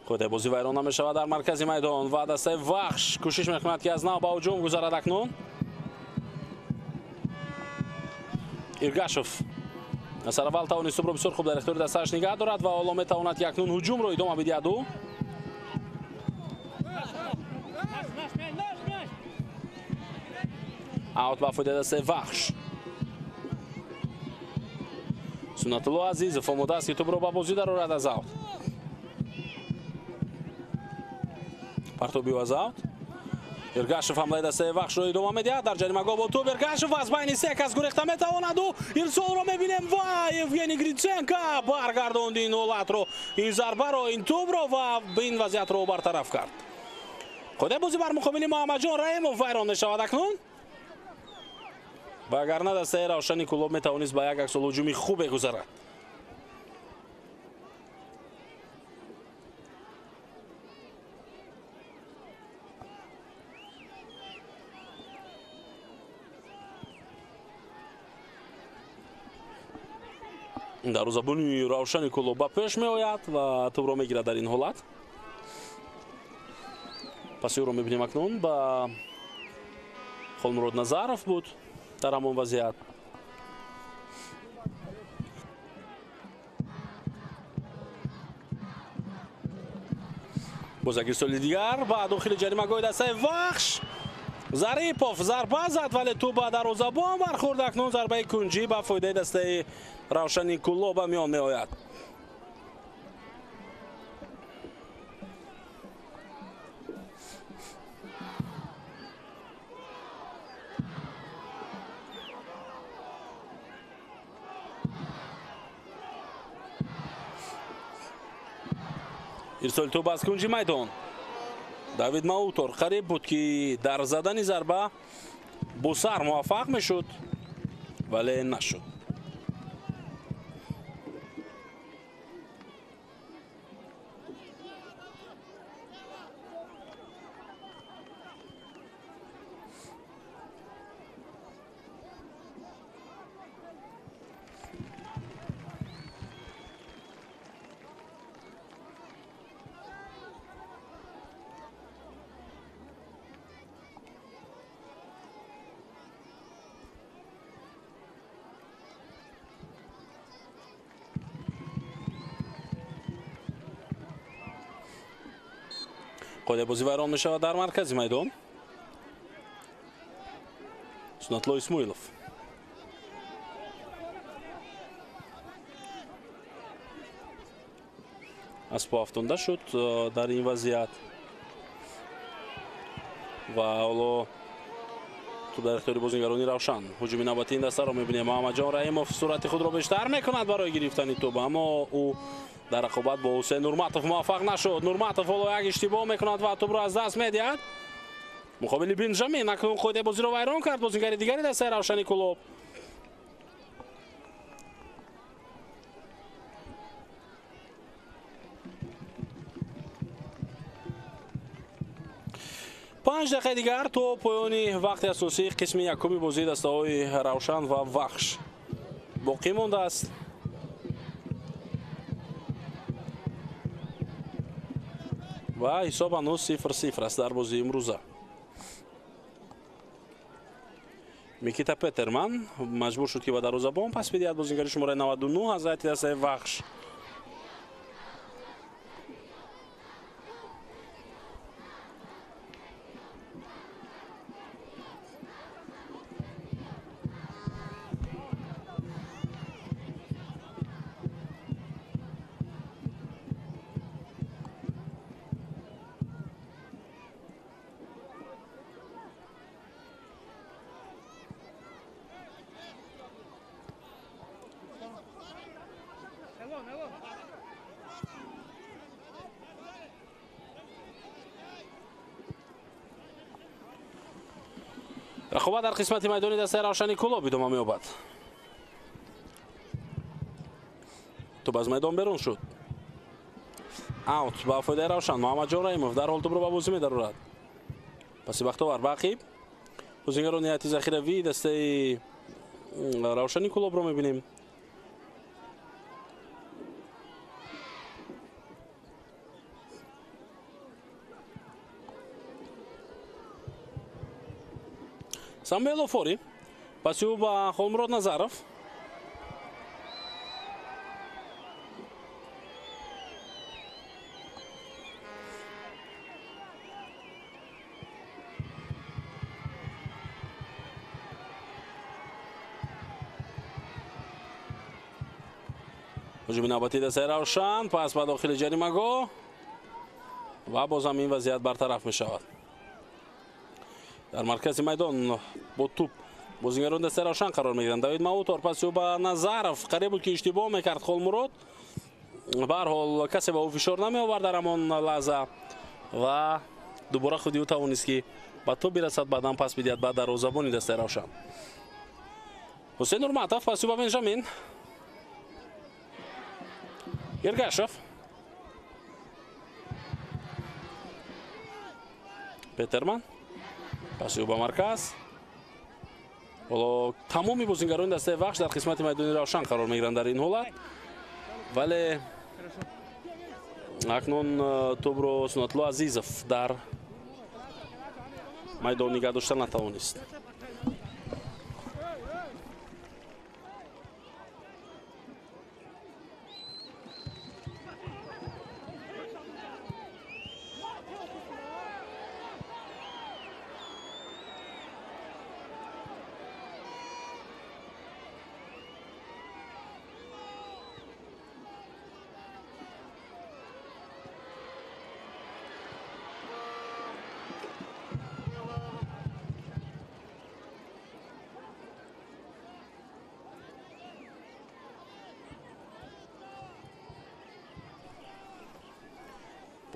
Худе бозӣ вайрон намешавад дар маркази майдон ва дастаи Вахш кӯшиш мекунад, ки аз нав ба ҳуҷум гузарад. Акнун Иргашев сараввал тавонист тӯбро бисёр хуб дар ихтиёри дастааш нигаҳ дорад ва ҳоло метавонад, ки акнун ҳуҷумро идома бидиҳад ӯ. Аут ба фоидаи дастаи Вахш. Суннатулло Азизов омода аст, ки тӯбро ба бозӣ дарорад аз аут. Партоби аз аут. Иргашев ҳамлаи дастаи Вахшро идома медиҳад дар ҷаримагоҳ бо тӯб. Иргашев аз байни се кас гурехта метавонад. Ӯ ирсолро мебинем ва Евгений Гриценко баргардонд ин ҳолатро, ин зарбаро, ин тӯбро ва ин вазъиятро бартараф кард. Қоидаи бозӣ бар муқобили Муҳаммадҷон Раимов вайрон мешавад акнун. Вагарна дастаи Равшани Кӯлоб метавонист ба як аксул ҳуҷуми хубе гузарад. Дарвозабони Равшани Кӯлоб ба пеш меояд ва тӯбро мегирад дар ин ҳолат. Паси ӯро мебинем акнун ба Холмурод Назаров буд дар ҳамон вазъият. Боз як ирсоли дигар ба дохили ҷаримагоҳи дастаи Вахш. Зарипов зарба зад, вале тӯб ба дарвозабон бархӯрд. Акнун зарбаи кунҷӣ ба фоидаи дастаи Равшани Кӯлоб ба миён меояд. Ирсоли тӯб аз кунҷи майдон. Давид Маутор қариб буд, ки дар задани зарба бо сар муваффақ мешуд, вале нашуд. Қоидаи бозӣ вайрон мешавад дар маркази майдон. Суннатло Исмоилов. Аз по афтонда шуд дар ин вазъият ва ҳоло туп дар ихтиёри бозингарони Равшан. Ҳуҷуми навбатии ин дастаро мебинем. Муҳаммадҷон Раҳимов суръати худро бештар мекунад барои гирифтани туп, аммо ӯ дар рақобат бо Ҳусейн Нурматов муваффақ нашуд. Нурматов ҳоло як иштибоҳ мекунад ва тупро аз даст медиҳад. Муқобили Бенҷамин акнун қоидаи бозиро вайрон кард бозингари дигари дастаи Равшани Кӯлоб. Панҷ дақиқаи дигар то поёни вақти асосии қисми якуми бозии дастаҳои Равшан ва Вахш боқӣ мондааст. Ва ҳисоб ҳанӯз 0-0 аст дар бозии имрӯза. Микита Петерман маҷбур шуд, ки ба дарвозабон пас бидиҳад бозингари шумораи 99 аз ҳайати дастаи Вахш. Рақобат дар қисмати майдони дастаи Равшани Кӯлоб идома меёбад. Туп аз майдон берун шуд. Аут ба фоидаи Равшан. Муҳаммадҷон Раҳимов дар ҳол тупро ба бозӣ медарорад. Паси Бахтовар ба ақиб. Бозингарони ҳайати захиравии дастаи Равшани Кӯлобро мебинем. Самуэл Офори паси ӯ ба Холмурод Назаров. Ҳуҷуми навбатии дастаи Равшан пас ба дохили ҷаримагоҳ ва бозам ин вазъият бартараф мешавад. Дар маркази майдон бо туп бозингарони дастаи Равшан қарор мегиранд. Давид Маутор паси ӯ ба Назаров. Қариб буд, ки иштибоҳ мекард Холмурод. Ба ҳар ҳол касе ба ӯ фишор намеовард дар ҳамон лаҳза ва дубора худи ӯ тавонист, ки ба туп бирасад, баъдан пас бидиҳад ба дарвозабони дастаи Равшан. Ҳусейн Нурматов паси ӯ ба Бенҷамин. Иргашев. Петерман паси ӯ ба марказ. Ҳоло тамоми бозингарони дастаи Вахш дар қисмати майдони Равшан қарор мегиранд дар ин ҳолат, вале акнун тӯбро Сунатулло Азизов дар майдон нигаҳ дошта натавонист.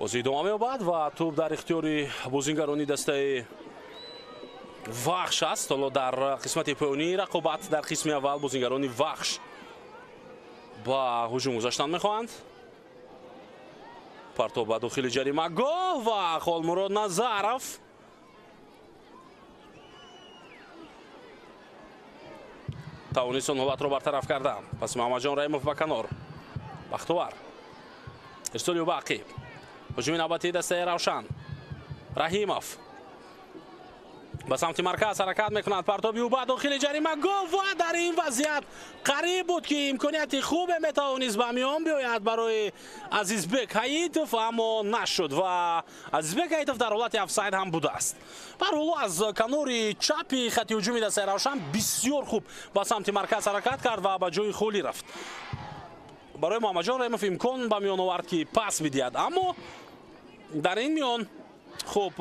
Бозӣ идома меёбад ва тӯб дар ихтиёри бозингарони дастаи Вахш аст. Ҳоло дар қисмати поёнии рақобат дар қисми аввал бозингарони Вахш ба ҳуҷум гузаштан мехоҳанд. Партоб ба дохили ҷаримагоҳ ва Холмурод Назаров тавонист он ҳолатро бартараф карда. Пас Муҳаммадҷон Раҳимов ба канор. Бахтовар ирсоли ӯ ба ақиб. Ҳуҷуми навбатии дастаи Равшан. Раҳимов ба самти марказ ҳаракат мекунад. Партоби ӯ ба дохили ҷаримагоҳ ва дар ин вазъият қариб буд, ки имконияти хубе метавонист ба миён биёяд барои Азизбек Ҳаитов, аммо нашуд ва Азизбек Ҳаитов дар ҳолати офсайд ҳам будааст. Барҳоло аз канори чапи хати ҳуҷуми дастаи Равшан бисёр хуб ба самти марказ ҳаракат кард ва ба ҷои холӣ рафт. Барои Муҳаммадҷон Раҳимов имкон ба миён овард, ки пас бидиҳад, аммо дар ин миён хуб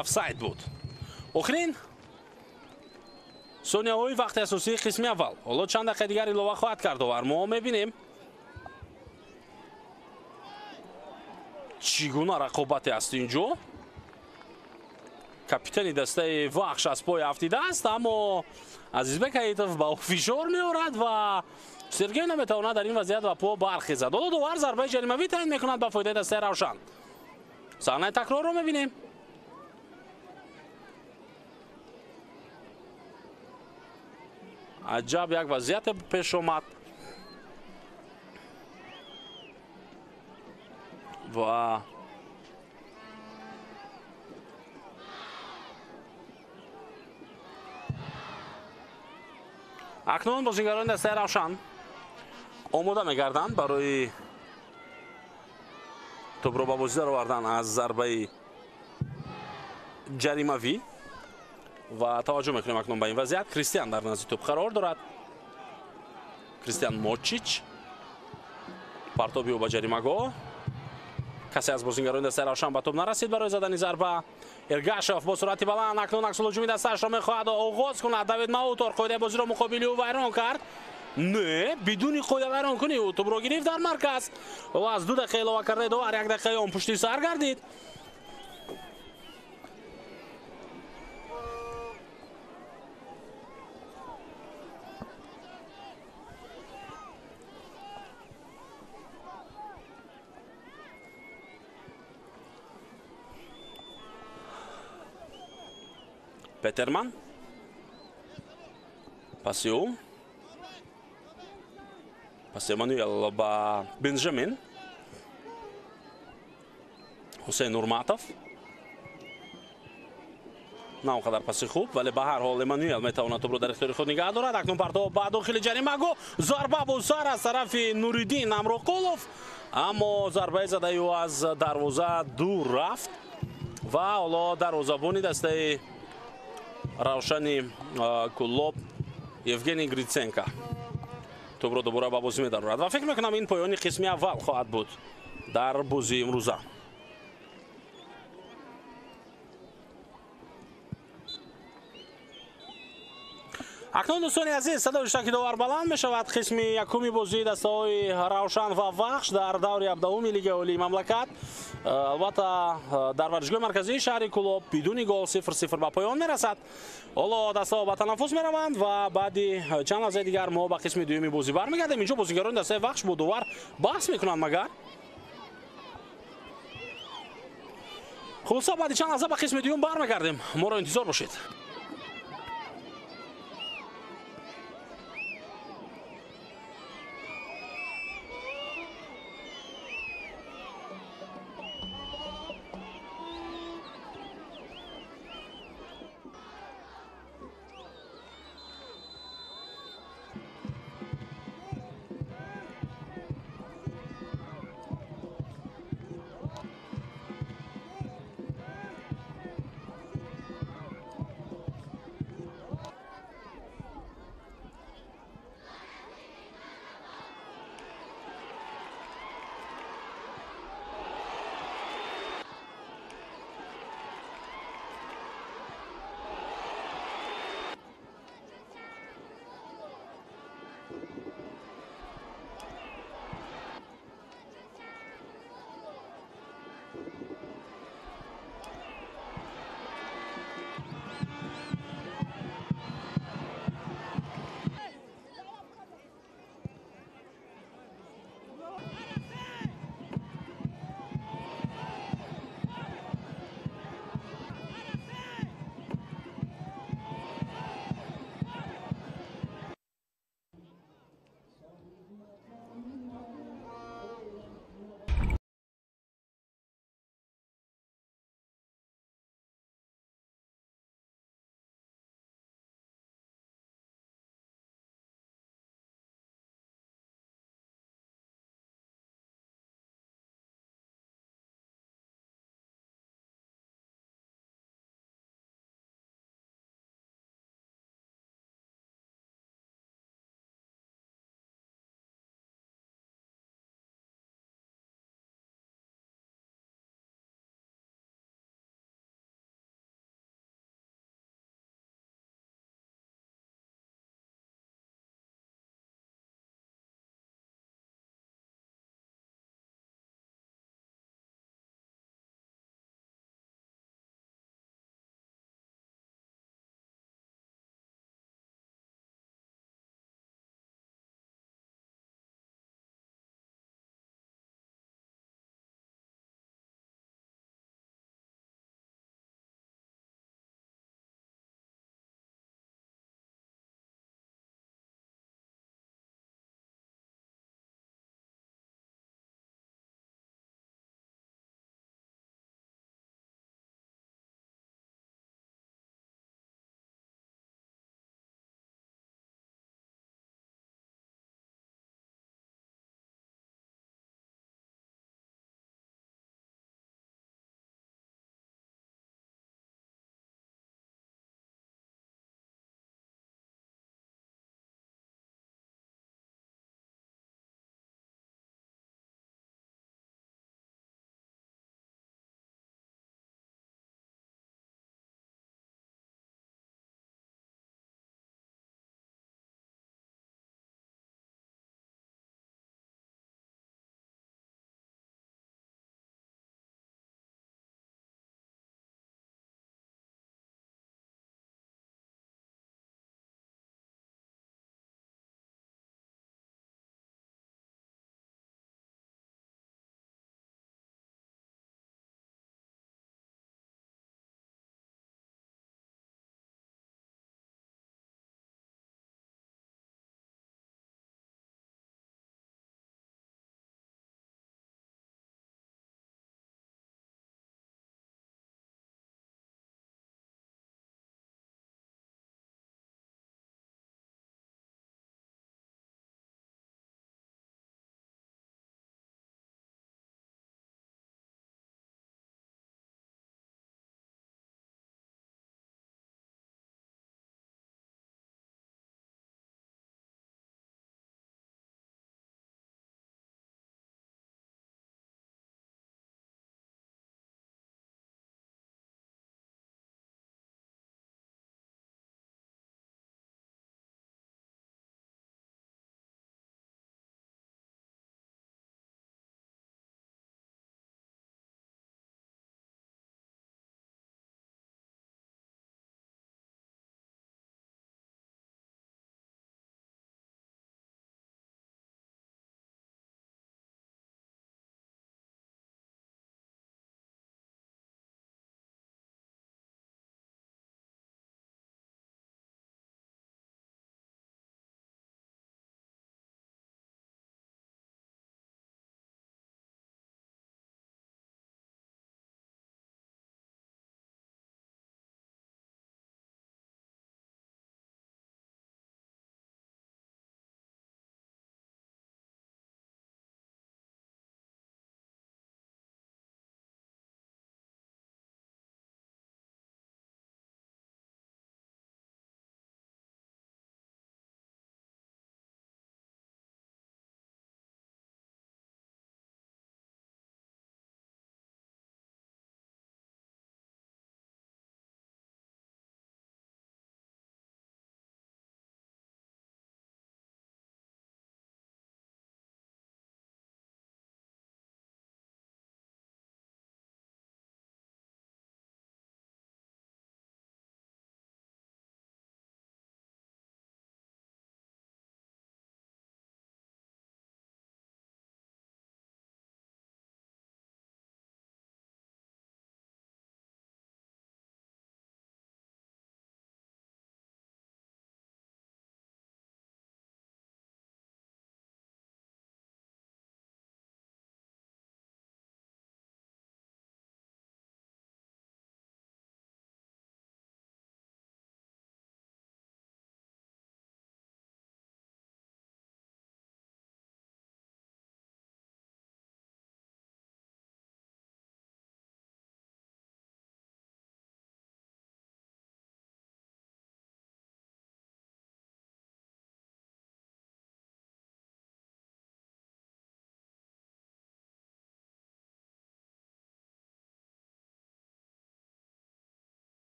офсайд буд. Охирин сонияҳои вақти асосии қисми аввал. Ҳоло чанд дақиқа дигар илова хоҳад кард довар. Мо мебинем чӣ гуна рақобате аст инҷо. Капитани дастаи Вахш аз пой афтидааст, аммо Азизбек Ҳаитов ба ӯ фишор меорад ва Сергей наметавонад дар ин вазъият ба по бархезад. Ҳоло довар зарбаи ҷаримавӣ таъин мекунад ба фоидаи дастаи Равшан. Саҳнаи такрорро мебинем. Аҷаб як вазъияте пеш омад ва акнун бозигарони дастаи Равшан омода мегарданд барои тӯбро ба бозӣ даровардан аз зарбаи ҷаримавӣ ва таваҷҷӯҳ мекунем акнун ба ин вазъият. Кристиан дар назди тӯб қарор дорад. Кристиан Мочич партоби ӯ ба ҷаримагоҳ. Касе аз бозигарони дастаи Равшан ба тӯб нарасид барои задани зарба. Эргашев бо суръати баланд акнун аксулҳуҷуми дастаашро мехоҳад оғоз кунад. Давид Маутор қоидаи бозиро муқобили ӯ вайрон кард. Не, бидуни қоида вайронкунӣ ӯ тӯбро гирифт дар марказ ва аз 2 дақиқа илова кардаи довар 1 дақиқаи он пушти сар гардид. Петерман. Паси ӯ. Паси Эммануэл ба Бенҷамин. Ҳусейн Нурматов. На он қадар паси хуб, вале ба ҳар ҳол Эммануэл метавонад тӯбро дар ихтиёри худ нигаҳ дорад. Акнун партов ба дохили ҷаримагоҳ. Зарба бо сар аз тарафи Нуриддин Амроқулов, аммо зарбаи задаи ӯ аз дарвоза дур рафт ва ҳоло дарвозабони дастаи Равшани Куллоб Евгений Гриценко тӯбро дубора ба бозӣ медарорад ва фикр мекунам ин поёни қисми аввал хоҳад буд дар бозии имрӯза. Акнун дӯстони азиз, садои иштироки довар баланд мешавад. Қисми якуми бозии дастаҳои Равшан ва Вахш дар даври 17-уми Лигаи Олии мамлакат, албатта дар варзишгоҳи марказии шаҳри Кулоб бидуни гол 0-0 ба поён мерасад. Ҳоло дастаҳо ба танаффус мераванд ва баъди чанд лаҳзаи дигар мо ба қисми дуюми бозӣ бармегардем. Инҷо бозигарони дастаи Вахш бо довар баҳс мекунанд магар. Хулоса баъди чанд лаҳза ба қисми дуюм бармегардем. Моро интизор бошед.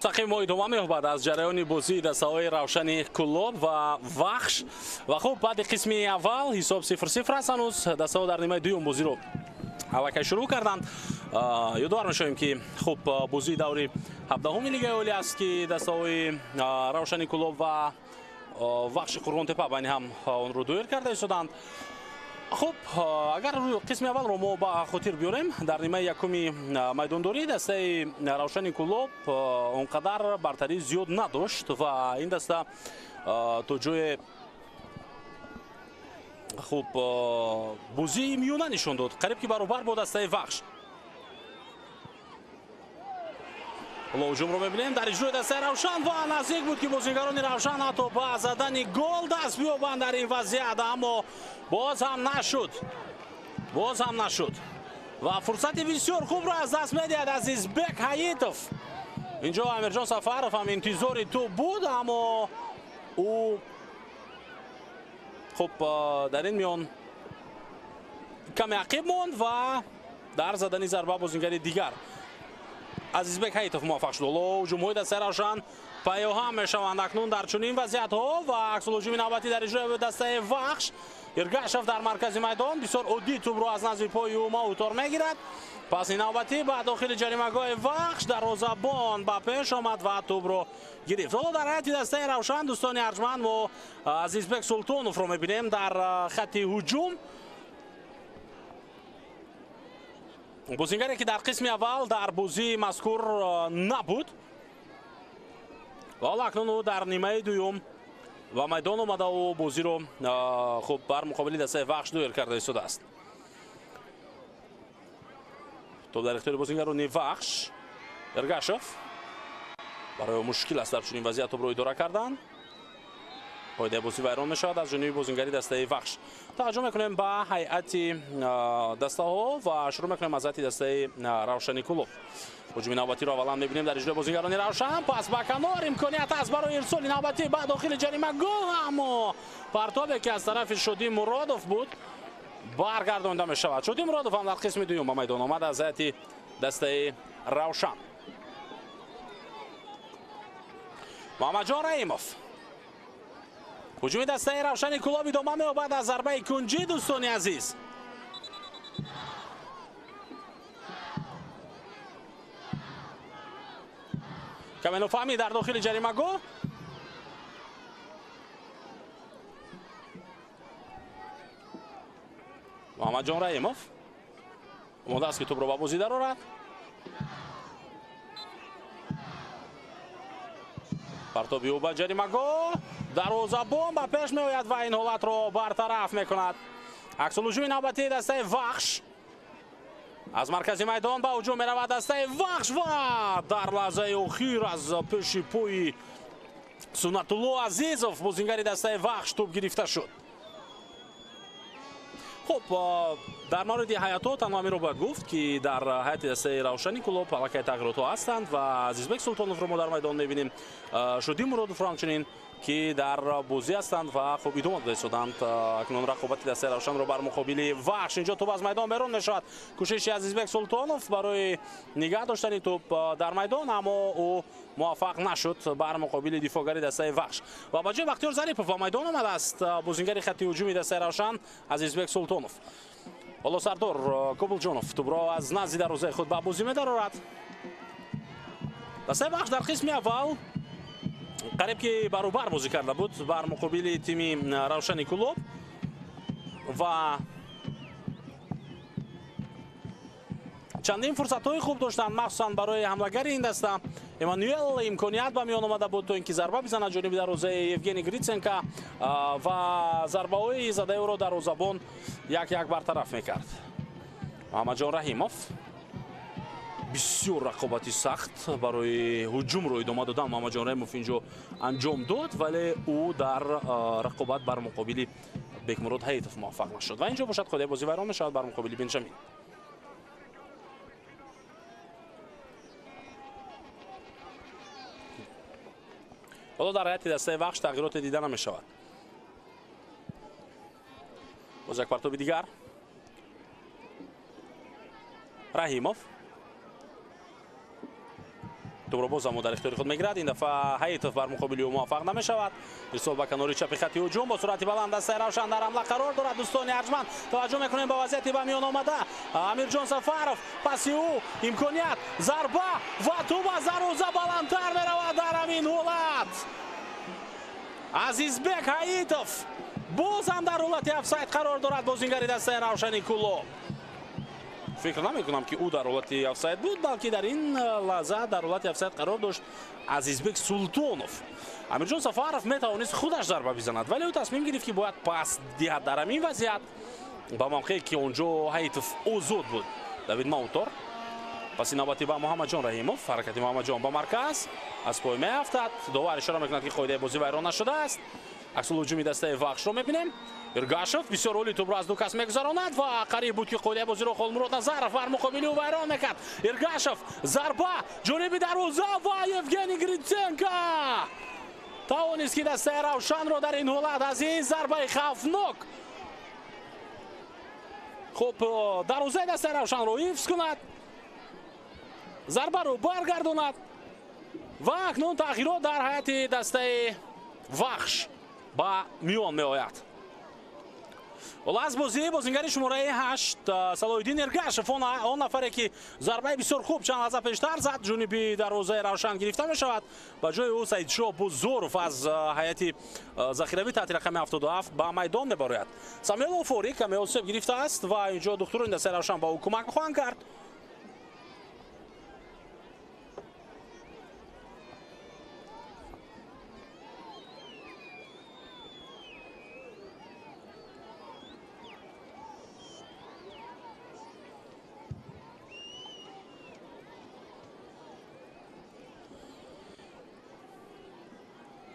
Мустақим мо идома меёбад аз ҷараёни бозии дастаҳои Равшани Кӯлоб ва Вахш. Ва хуб, баъди қисми аввал ҳисоб 0-0 аст. Ҳанӯз дастаҳо дар нимаи дуюм бозиро аллакай шурӯъ карданд. Ёдовар мешавем, ки хуб, бозии даври 17-уми Лигаи Олӣ аст, ки дастаҳои Равшани Кӯлоб ва Вахши Қурғонтепа байни ҳам онро доир карда истоданд. Хуб, агар қисми аввалро мо ба хотир биёрем, дар нимаи якуми майдондорӣ дастаи Равшани Кӯлоб он қадар бартарӣ зиёд надошт ва ин даста то ҷое хуб бозии миёна нишон дод, қариб ки баробар бо дастаи Вахш. Ҳоло ҳуҷумро мебинем дар иҷрои дастаи Равшан ва наздик буд, ки бозигарони Равшан ҳатто ба задани гол даст биёбанд дар ин вазъият, аммо боз ҳам нашуд, боз ҳам нашуд ва фурсати бисёр хубро аз даст медиҳад Азизбек Ҳаитов. Инҷо Амирҷон Сафаров ҳам интизори тӯб буд, аммо ӯ хуб дар ин миён каме ақиб монд ва дар задани зарба бозингари дигар Азизбек Ҳаитов муваффақ шуд. Ҳоло ҳуҷумҳои дастаи Равшан паёҳам мешаванд акнун дар чунин вазъиятҳо ва аксулҳуҷуми навбатӣ дар иҷрои дастаи Вахш. Иргашев дар маркази майдон бисёр оддӣ тӯбро аз назди пои ӯ Маутор мегирад. Паси навбатӣ ба дохили ҷаримагоҳи Вахш дарвозабон ба пеш омад ва тӯбро гирифт. Ҳоло дар ҳайати дастаи Равшан, дӯстони арҷманд, мо Азизбек Султоновро мебинем дар хатти ҳуҷум. Бозингаре, ки дар қисми аввал дар бозии мазкур набуд ва ҳоло акнун ӯ дар нимаи дуюм ба майдон омада ӯ бозиро хуб бар муқобили дастаи Вахш доир карда истодааст. Тӯб дар ихтиёри бозингарони Вахш. Эргашев, барои ӯ мушкил аст дар чунин вазъият тӯбро идора кардан. Қоидаи бозӣ вайрон мешавад аз ҷониби бозингари дастаи Вахш. Таваҷҷӯҳ мекунем ба ҳайати дастаҳо ва шурӯъ мекунем аз ҳайати дастаи Равшани Кӯлоб. Ҳуҷуми навбатиро аввалан мебинем дар иҷрои бозингарони Равшан. Пас ба канор имконият аст барои ирсоли навбатӣ ба дохили ҷаримагоҳ, аммо партобе, ки аз тарафи Шодӣ Муродов буд, баргардонда мешавад. Шодӣ Муродов ҳам дар қисми дуюм ба майдон омад аз ҳайати дастаи Равшан. Муҳаммадҷон Раҳимов. Ҳуҷуми дастаи Равшани Кӯлоб идома меёбад аз зарбаи кунҷӣ, дӯстони азиз. Каме нофаҳмӣ дар дохили ҷаримагоҳ. Муҳаммадҷон Раҳимов омода аст, ки тӯбро ба бозӣ дарорад. Партоби ӯ ба ҷаримагоҳ, дарвозабон ба пеш меояд ва ин ҳолатро бартараф мекунад. Аксулҳуҷуми навбатии дастаи Вахш. Аз маркази майдон ба ҳуҷум меравад дастаи Вахш ва дар лаҳзаи охир аз пеши пои Суннатулло Азизов, бозингари дастаи Вахш, тӯб гирифта шуд. Хуб, дар мавриди ҳайатҳо танҳо ҳаминро бояд гуфт, ки дар ҳайати дастаи Равшани Кӯлоб аллакай тағйиротҳо ҳастанд ва Азизбек Султоновро мо дар майдон мебинем, Шодӣ Муродовро ҳамчунин, ки дар бозӣ ҳастанд ва хуб идома дода истоданд акнун рақобати дастаи Равшанро бар муқобили Вахш. Инҷо тӯб аз майдон берун мешавад. Кӯшиши Азизбек Султонов барои нигаҳ доштани тӯб дар майдон, аммо ӯ муваффақ нашуд бар муқобили дифоъгари дастаи Вахш. Ва ба ҷои Бахтиёр Зарипов ба майдон омадааст бозингари хатти ҳуҷуми дастаи Равшан Азизбек Султонов. Ҳоло Сардор Кобулҷонов тӯбро аз назди дарвозаи худ ба бозӣ медарорад. Дастаи Вахш дар қисми аввал қариб ки баробар бозӣ карда буд бар муқобили тими Равшани Кӯлоб ва чандин фурсатҳои хуб доштанд, махсусан барои ҳамлагари ин даста Эммануэл имконият ба миён омада буд, то ин ки зарба бизанад ҷониби дарвозаи Евгений Гриценко ва зарбаҳои задаи ӯро дарвозабон як-як бартараф мекард. Муҳаммадҷон Раҳимов бисёр рақобати сахт барои ҳуҷумро идома додан Муҳаммадҷон Раҳимов инҷо анҷом дод, вале ӯ дар рақобат бар муқобили Бекмурод Ҳаитов муваффақ нашуд ва инҷо бошад қоидаи бозӣ вайрон мешавад бар муқобили Бенҷамин. Ҳоло дар ҳайати дастаи Вахш тағйироте дида намешавад. Боз як партоби дигар. Раҳимов. Тӯбро боз ҳам дар ихтиёри худ мегирад. Ин дафъа Ҳаитов бар муқобили ӯ муваффақ намешавад. Ирсол ба канори чапи хати ҳуҷум бо суръати баланд дастаи Равшан дар ҳамла қарор дорад. Дӯстони арҷманд, таваҷҷӯҳ мекунем ба вазъияти ба миён омада. Амирҷон Сафаров, паси ӯ имконият, зарба ва тӯб аз дарвоза баландтар меравад. Дар ҳамин ҳолат Азизбек Ҳаитов боз ҳам дар ҳолати офсайд қарор дорад. Бозингари дастаи Равшани Кӯлоб. Фикр намекунам, ки ӯ дар ҳолати офсайд буд, балки дар ин лаҳза дар ҳолати офсайд қарор дошт Азизбек Султонов. Амирҷон Сафаров метавонист худаш зарба бизанад, вале ӯ тасмим гирифт, ки бояд пас диҳад дар ҳамин вазъият ба мавқее, ки он ҷо Ҳаитов озод буд. Давид Маутор паси навбатӣ ба Муҳаммадҷон Раҳимов. Ҳаракати Муҳаммадҷон ба марказ аз пой меафтад. Довар ишора мекунад, ки қоидаи бозӣ вайрон нашудааст. Аксул ҳуҷуми дастаи Вахшро мебинем. Иргашев бисёр олӣ тӯбро аз ду кас мегузаронад ва қариб буд, ки қоидаи бозиро Холмурод Назаров бар муқобили ӯ вайрон мекард. Иргашев, зарба ҷониби дарвоза ва Евгений Гриценко тавонист, ки дастаи Равшанро дар ин ҳолат аз ин зарбаи хавфнок хуб дарвозаи дастаи Равшанро ҳифз кунад, зарбаро баргардонад. Ва акнун тағйирот дар ҳайати дастаи Вахш ба миён меояд. Ҳоло аз бозӣ бозингари шумораи 8 Салоҳиддин Эргашев, он нафаре, ки зарбаи бисёр хуб чанд лаҳза пештар зад, ҷониби дарвозаи Равшан гирифта мешавад. Ба ҷои ӯ Саидшоҳ Бузуров аз ҳайати захиравӣ таҳти рақами 77 ба майдон мебарояд. Самуэл Офорӣ каме осеб гирифтааст ва инҷо духтурони дастаи Равшан ба ӯ кӯмак хоҳанд кард.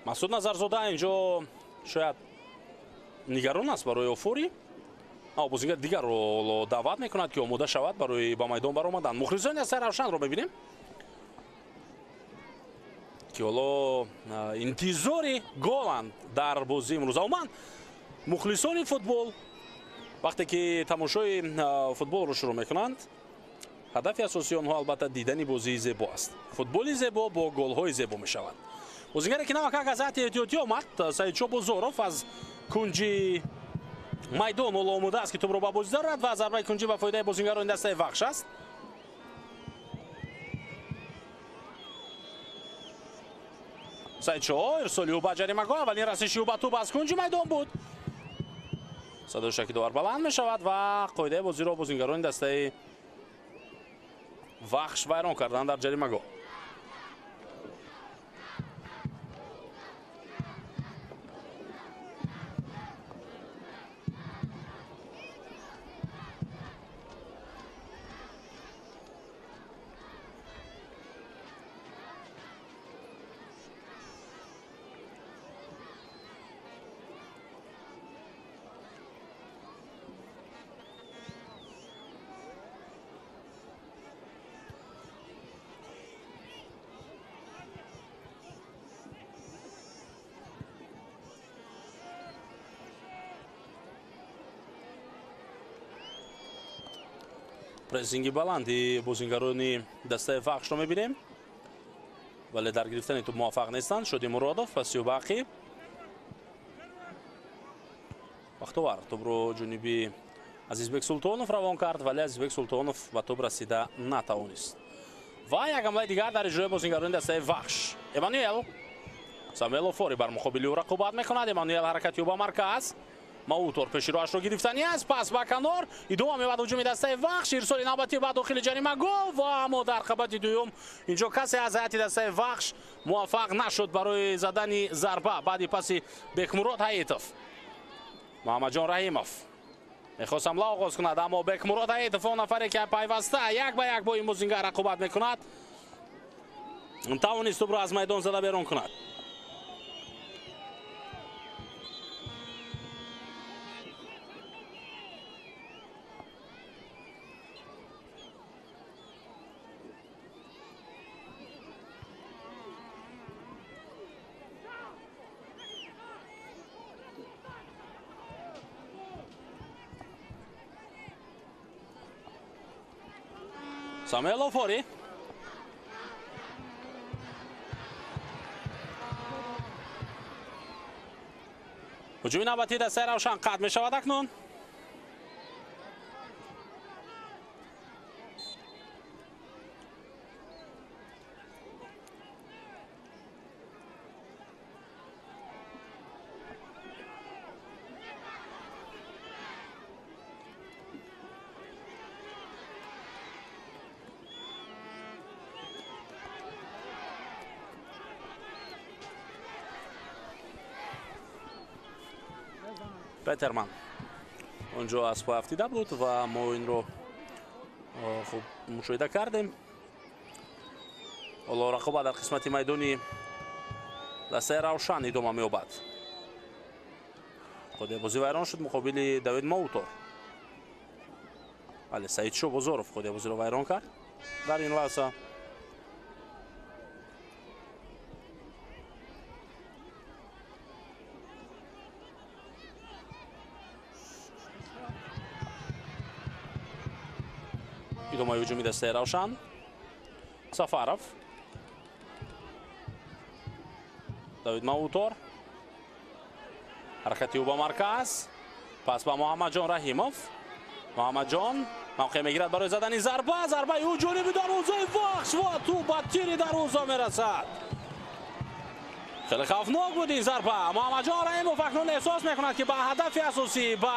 Масуд Назарзода инҷо шояд нигарон аст барои Офорӣ, аммо бозингар дигарро даъват мекунад, ки омода шавад барои ба майдон баромадан. Мухлисони дастаи Равшанро мебинем, ки ҳоло интизори голанд дар бозии имрӯза. Умуман мухлисони футбол вақте ки тамошои футболро шурӯъ мекунанд, ҳадафи асосии онҳо албатта дидани бозии зебо аст. Футболи зебо бо голҳои зебо мешавад. Бозингаре, ки навакак аз ҳайати эҳтиётӣ омад, Саидшоҳ Бозоров аз кунҷи майдон ҳоло омода аст, ки тӯбро ба бозӣ дарорад ва зарбаи кунҷӣ ба фоидаи бозингарони дастаи Вахш аст. Саидшоҳ, ирсоли ӯ ба ҷаримагоҳ, аввалин расиши ӯ ба тӯб аз кунҷи майдон буд. Садои шаки довар баланд мешавад ва қоидаи бозиро бозингарони дастаи Вахш вайрон карданд дар ҷаримагоҳ. Прессинги баланди бозингарони дастаи Вахшро мебинем, вале дар гирифтани тӯб муваффақ нестанд. Шоди Муродов паси бақи Бахтовар тӯбро ҷониби Азизбек Султонов равон кард, вале Азизбек Султонов ба тӯб расида натавонист. Ва як ҳамлаи дигар дар иҷрои бозингарони дастаи Вахш. Эммануэл Самуэл Офорӣ бар муқобили ӯ рақобат мекунад. Эммануэл ҳаракати ӯ ба марказ. Маутор пеши роҳашро гирифтанӣ аст, пас ба канор идома меёбад ҳуҷуми дастаи Вахш. Ирсоли навбатӣ ба дохили ҷаримагоҳ ва аммо дар қабати дуюм инҷо касе аз ҳайати дастаи Вахш муваффақ нашуд барои задани зарба баъди паси Бекмурод Ҳаитов. Муҳаммадҷон Раҳимов мехост ҳамла оғоз кунад, аммо Бекмурод Ҳаитов, он нафаре, ки пайваста як ба як бо ин бозингар рақобат мекунад, тавонист тӯбро аз майдон зада берун кунад. Самуэл Офорӣ. Ҳуҷуми навбатии дастаи Равшан қатъ мешавад акнун. Петерман онҷо аз пой афтида буд ва мо инро хуб мушоҳида кардем. Ҳоло рақобат дар қисмати майдони дастаи Равшан идома меёбад. Қоидаи бозӣ вайрон шуд муқобили Давид Маутор. Бале, Саидшо Бозоров қоидаи бозиро вайрон кард дар ин лаҳза. Идомаи ҳуҷуми дастаи Равшан. Сафаров, Давид Маутор, ҳаракати ӯ ба марказ, пас ба Муҳаммадҷон Раҳимов. Муҳаммадҷон мавқеъ мегирад барои задани зарба. Зарбаи ӯ ҷониби дарвозаи Вахш ва тӯб ба тири дарвоза мерасад. Хеле хавфнок буд ин зарба. Муҳаммадҷон Раҳимов акнун эҳсос мекунад, ки ба ҳадафи асосӣ, ба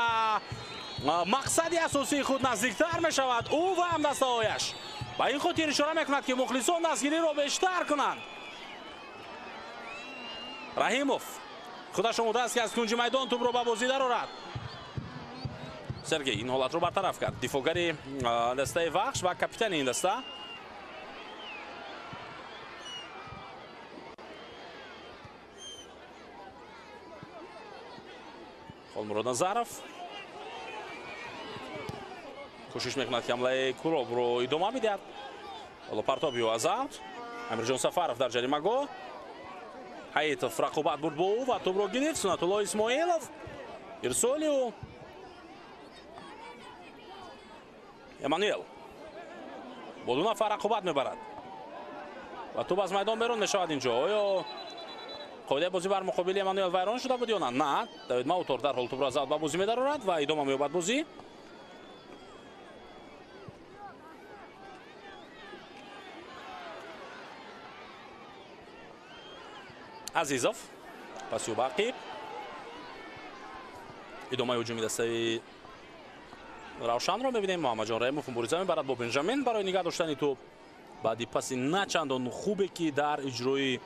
мақсади асосии худ наздиктар мешавад ӯ ва ҳамдастаҳояш. Ба ин хотир ишора мекунад, ки мухлисон дастгириро бештар кунанд. Раҳимов худаш омода аст, ки аз кунҷи майдон тӯбро ба бозӣ дарорад. Сергей ин ҳолатро бартараф кард. Дифоъгари дастаи Вахш ва капитани ин даста. Холмурод Назаров кӯшиш мекунад, ки ҳамлаи Кӯлобро идома бидиҳад. Ҳоло партоби ӯ аз аут. Амирҷон Сафаров дар ҷаримагоҳ. Ҳаитов рақобат бурд бо ӯ ва тӯбро гирифт. Сунатулло Исмоилов ирсоли ӯ. Эммануэл бо ду нафар рақобат мебарад ва тӯб аз майдон берун мешавад инҷо. Оё қоидаи бозӣ бар муқобили Эммануэл вайрон шуда буд ё на? На, Давид Маутор дар ҳол тӯбро аз аут ба бозӣ медарорад ва идома меёбад бозӣ. Азизов паси ӯ ба ақиб. Идомаи ҳуҷуми дастаи Равшанро мебинем. Муҳаммадҷон Раҳимов мубориза мебарад бо Бенҷамин барои нигаҳ доштани тӯб баъди паси начандон хубе, ки дар иҷрои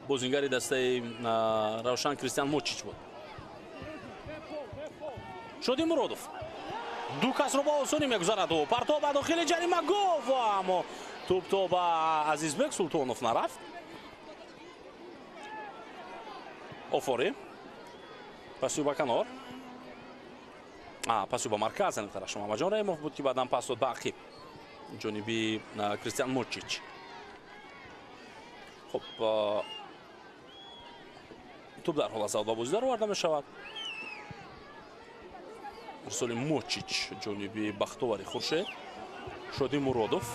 бозингари дастаи Равшан Кристиан Мочич буд. Шоди Муродов ду касро ба осонӣ мегузарад ӯ. Партоб ба дохили ҷаримагоҳ, аммо тӯб то ба Азизбек Султонов нарафт. Офори паси ӯ ба канор, паси ӯ ба марказ. Тараф Муҳаммадҷон Раҳимов буд, ки баъдан пас дод ба ақиб ҷониби Кристиан Мочич. Хуб, тӯб дар ҳол аз аут ба бозӣ дароварда мешавад. Ирсоли Мочич ҷониби Бахтовари Хуршед. Шоди Муродов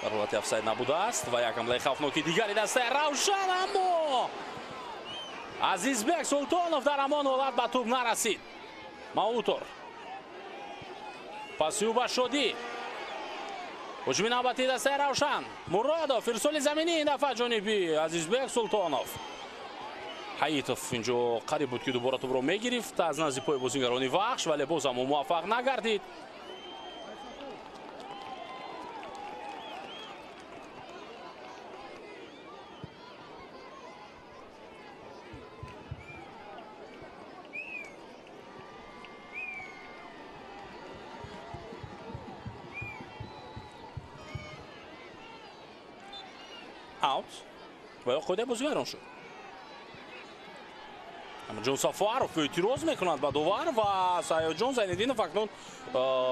дар ҳолати офсайд набудааст ва як ҳамлаи хавфноки дигари дастаи Равшан, аммо Азизбек Султонов дар ҳамон ҳолат ба тӯб нарасид. Маутор паси ӯ ба Шодӣ. Ҳуҷуми навбатии дастаи Равшан. Муродов ирсоли заминӣ ин дафъа ҷониби Азизбек Султонов. Ҳаитов инҷо қариб буд, ки дубора тӯбро мегирифт аз назди пои бозингарони Вахш, вале боз ҳам ӯ муваффақ нагардид. Аут ва ё қоидаи бозӣ вайрон шуд. Амирҷон Сафаров эътироз мекунад ба довар ва Саёдҷон Зайниддинов акнун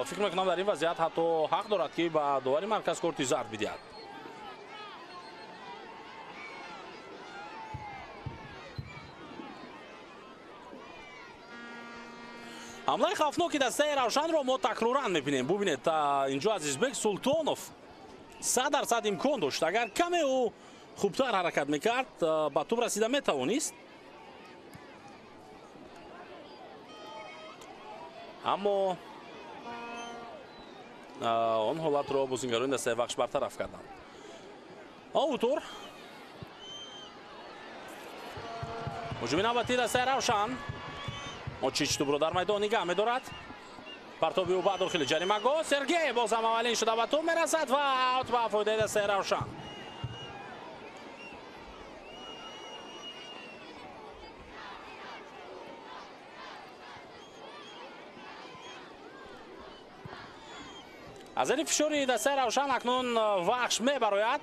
фикр мекунам дар ин вазъият ҳатто ҳақ дорад, ки ба довари марказ корти зард бидиҳад. Ҳамлаи хавфноки дастаи Равшанро мо такроран мебинем. Бубинед, инҷо Азизбек Султонов 100% имкон дошт. Агар каме ӯ хубтар ҳаракат мекард, ба тӯб расида метавонист. Аммо он ҳолатро бозингарони дастаи Вахш бартараф карданд. Аутор ҳуҷуми навбатии дастаи Равшан. Мочич тӯбро дар майдон нигаҳ медорад. Партоби ӯ ба дохили ҷаримагоҳ. Сергей боз ҳам аввалин шуда ба тӯб мерасад ва аут ба фоидаи дастаи Равшан. Аз зери фишори дастаи Равшан акнун Вахш мебарояд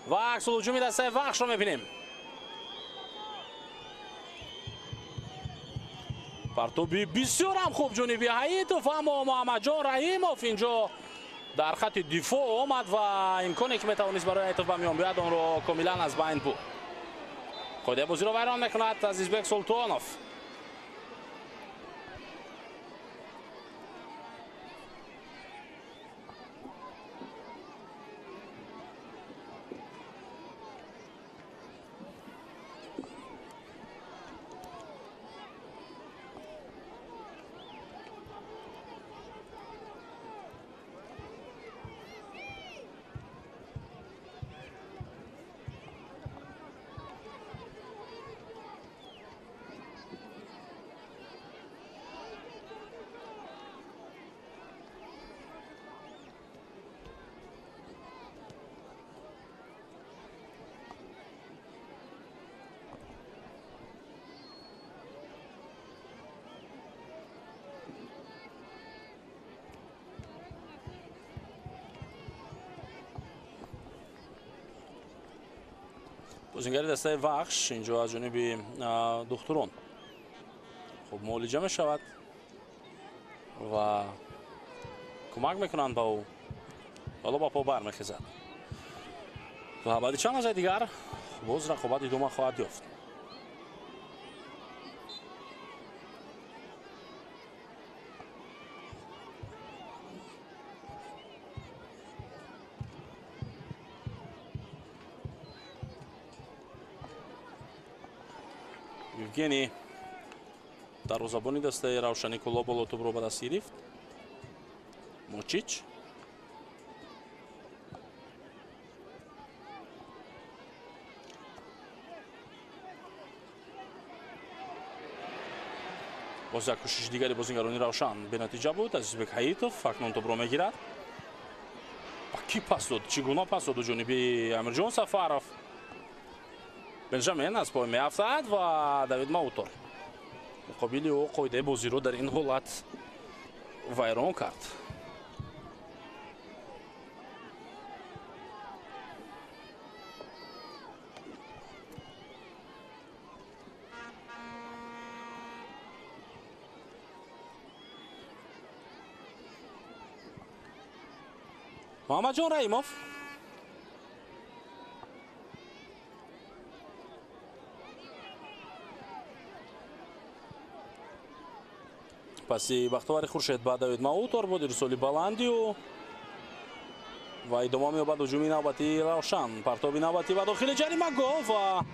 ва аксулҳуҷуми дастаи Вахшро мебинем. Партоби бисёрам хуб ҷониби Ҳаитов, аммо Муҳаммадҷон Раҳимов инҷо дар хати дифоъ омад ва имконе ки метавонист барои Ҳаитов ба миён биёяд, онро комилан аз байн бурд. Қоидаи бозиро вайрон мекунад Азизбек Султонов. Бозингари дастаи Вахш инҷо аз ҷониби духтурон хуб муолиҷа мешавад ва кӯмак мекунанд ба ӯ. Ҳоло ба по бармехезад ва баъди чанд лаҳзаи дигар боз рақобат идома хоҳад ёфт. Евгений дарвозабони дастаи Равшани Кӯлоб боло тӯбро ба даст гирифт. Мочич боз як кӯшиши дигари бозингарони Равшан бенатиҷа буд. Азизбек Ҳаитов акнун тӯбро мегирад. Ба кӣ пас дод? Чӣ гуна пас дод ҷониби Амирҷон Сафаров? Бенҷамин аз пой меафтад ва Давид Маутор муқобили ӯ қоидаи бозиро дар ин ҳолат вайрон кард. Муҳаммадҷон Раҳимов паси Бахтовари Хуршед ба Давид Маутор буд. Ирсоли баландиу ва идома меёбад ҳуҷуми навбатии Равшан. Партоби навбатӣ ба дохили ҷаримагоҳ ва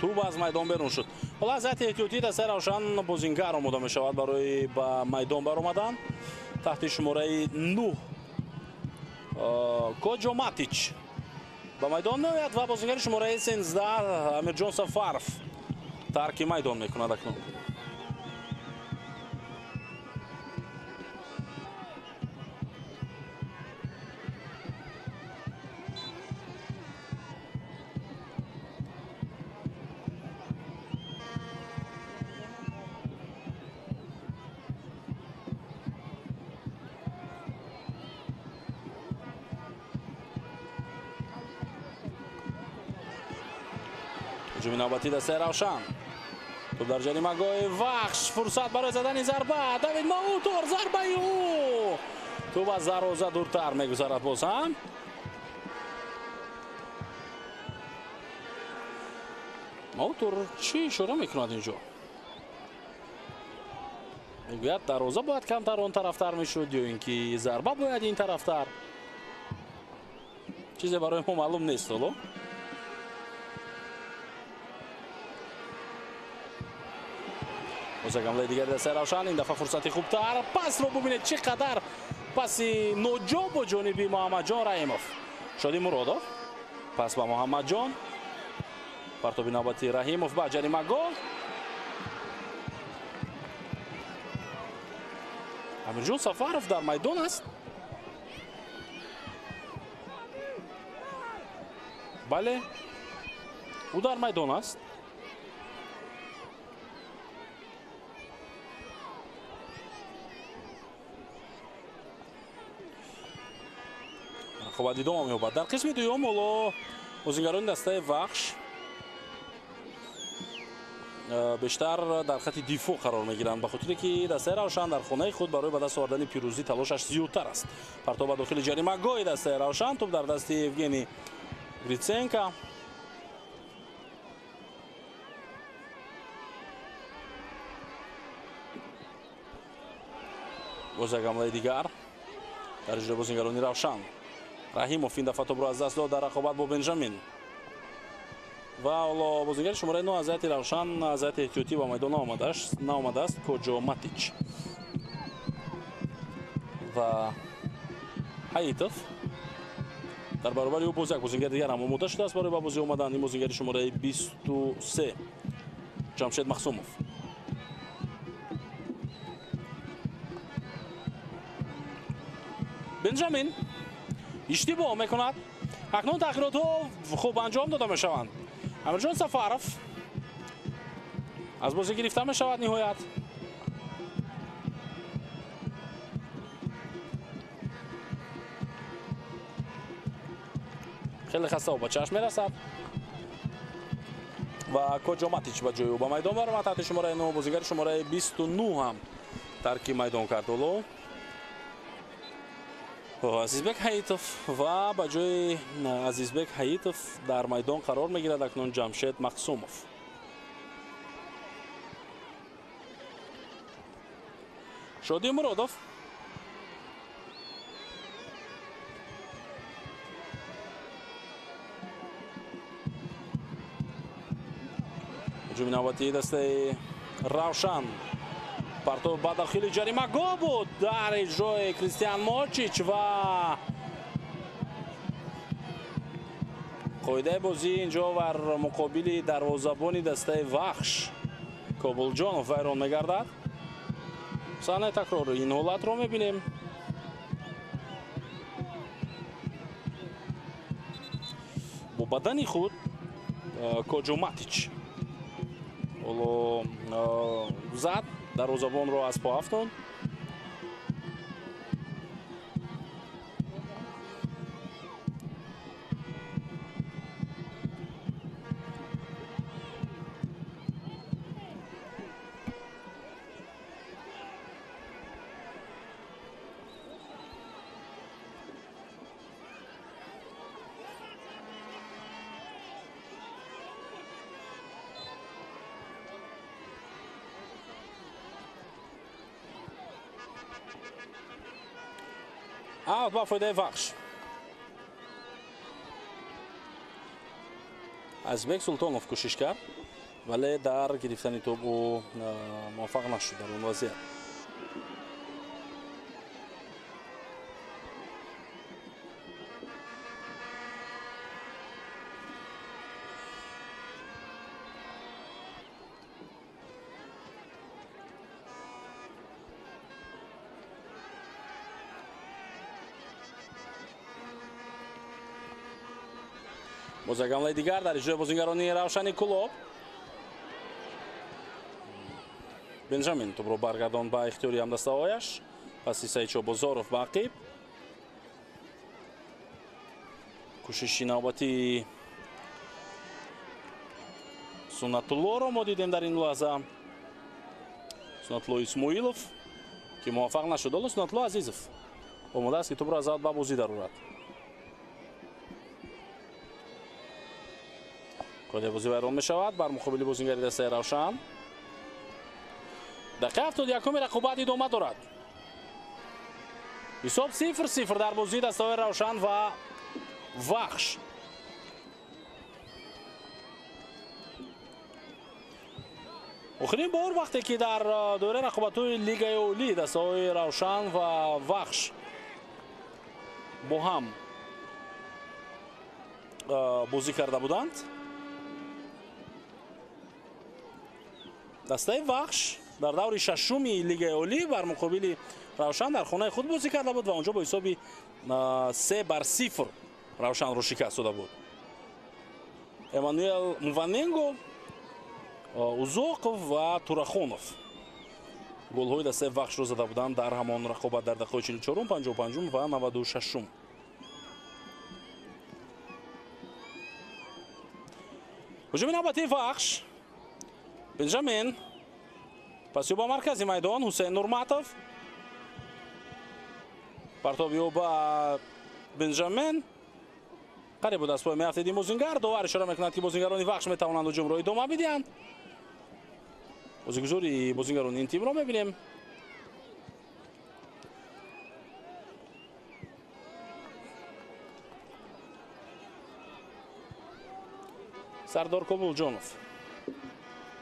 тӯб аз майдон берун шуд. Ҳоло аз ҳайати эҳтиётии дастаи Равшан бозингар омода мешавад барои ба майдон баромадан. Таҳти шумораи 9 Коҷо Матич ба майдон меояд ва бозингари шумораи 13 Амирҷон Сафаров тарки майдон мекунад акнун. Ҳуҷуми навбатии дастаи Равшан. Тӯб дар ҷаримагоҳи Вахш. Фурсат барои задани зарба. Давид Маутор, зарбаи ӯ. Тӯб аз дарвоза дуртар мегузарад боз ҳам. Маутор чӣ ишора мекунад инҷо? Мегӯяд дарвоза бояд камтар он тарафтар мешуд ё ин ки зарба бояд ин тарафтар. Чизе барои мо маълум нест ҳоло. Боз як ҳамлаи дигари дастаи Равшан, ин дафъа фурсати хубтар. Пасро бубинед, чӣ қадар паси ноҷо бо ҷониби Муҳаммадҷон Раҳимов. Шоди Муродов пас ба Муҳаммадҷон. Партоби навбати Раҳимов ба ҷаримагоҳ. Амирҷон Сафаров дар майдон аст. Бале, ӯ дар майдон аст. Рақобат идома меёбад. Дар қисми дуюм ҳоло бозигарони дастаи Вахш бештар дар хати дифоъ қарор мегиранд, ба хотире ки дастаи Равшан дар хонаи худ барои ба даст овардани пирӯзӣ талошаш зиёдтар аст. Партоб ба дохили ҷаримагоҳи дастаи Равшан, тӯб дар дасти Евгений Гриценко. Боз як ҳамлаи дигар дар иҷрои бозигарони Равшан. Раҳимов ин дафъа тӯбро аз даст дод дар рақобат бо Бенҷамин. Ва ҳоло бозигари шумораи 9 аз ҳайати Равшан аз ҳайати эҳтиётӣ ба майдон наомадааст, Коҷо Матич. Ва Ҳаитов дар баробари ӯ боз як бозигари дигар ҳам омода шудааст барои ба бозӣ омадан. Ин бозигари шумораи 23 Ҷамшед Махсумов. Бенҷамин иштибоҳ мекунад. Акнун тағйиротҳо хуб анҷом дода мешаванд. Амирҷон Сафаров аз бозӣ гирифта мешавад ниҳоят. Хеле хаста ба чашм мерасад ва Коҷо Матич ба ҷои ӯ ба майдон баромад. Таҳти шумораи 9 бозигари шумораи 29 ҳам тарки майдон кард. Ҳоло Азизбек Ҳаитов ва ба ҷои Азизбек Ҳаитов дар майдон қарор мегирад акнун Ҷамшед Мақсумов. Шоди Муродов. Ҳуҷуми навбатии дастаи Равшан. Партов ба дохили ҷаримагоҳ буд дар иҷрои Кристиан Мочич ва қоидаи бозӣ инҷо бар муқобили дарвозабони дастаи Вахш Кобулҷонов вайрон мегардад. Саҳнаи такрори ин ҳолатро мебинем. Бо бадани худ Коҷо Матич ҳоло зад, дарвозабонро аз по афтонд. Аут ба фоидаи Вахш. Азизбек Султонов кӯшиш кард, вале дар гирифтани тӯб ӯ муваффақ нашуд дар он вазъият. Боз як ҳамлаи дигар дар иҷрои бозигарони Равшани Кӯлоб. Бенҷамин тӯбро баргардонд ба ихтиёри ҳамдастаҳояш. Паси Саидшо Бозоров ба ақиб. Кӯшиши навбати Суннатуллоро мо дидем дар ин лаҳза. Суннатулло Исмоилов ки муваффақ нашуд. Ҳоло Суннатулло Азизов омода аст ки тӯбро аз аввал ба бозӣ дарорад. Қоидаи бозӣ вайрон мешавад бар муқобили бозигари дастаи Равшан. Дақиқаи 71 рақобат идома дорад. Ҳисоб 0-0 дар бозии дастаҳои Равшан ва Вахш. Охирин бор вақте ки дар доираи рақобатҳои Лигаи Олӣ дастаҳои Равшан ва Вахш бо ҳам бозӣ карда буданд, дастаи Вахш дар даври шашуми Лигаи Олӣ бар муқобили Равшан дар хонаи худ бозӣ карда буд ва онҷо бо ҳисоби 3-0 Равшанро шикаст дода буд. Эммануэл Мваненго, Узоқов ва Турахонов голҳои дастаи Вахшро зада буданд дар ҳамон рақобат дар дақиқаи 44, 55 ва 96. Ҳуҷуми навбатии Вахш. Бенҷамин пасё ба маркази майдон, Ҳусейн Нурматов. Партоби ӯ ба Бенҷамин. Қариб буд аз пой меафтид ин бозингар. Довар ишора мекунад, ки бозингарони Вахш метавонанд ҳуҷумро идома бидиҳанд. Бозигузори бозингарони ин тимро мебинем. Сардор Кобулҷонов.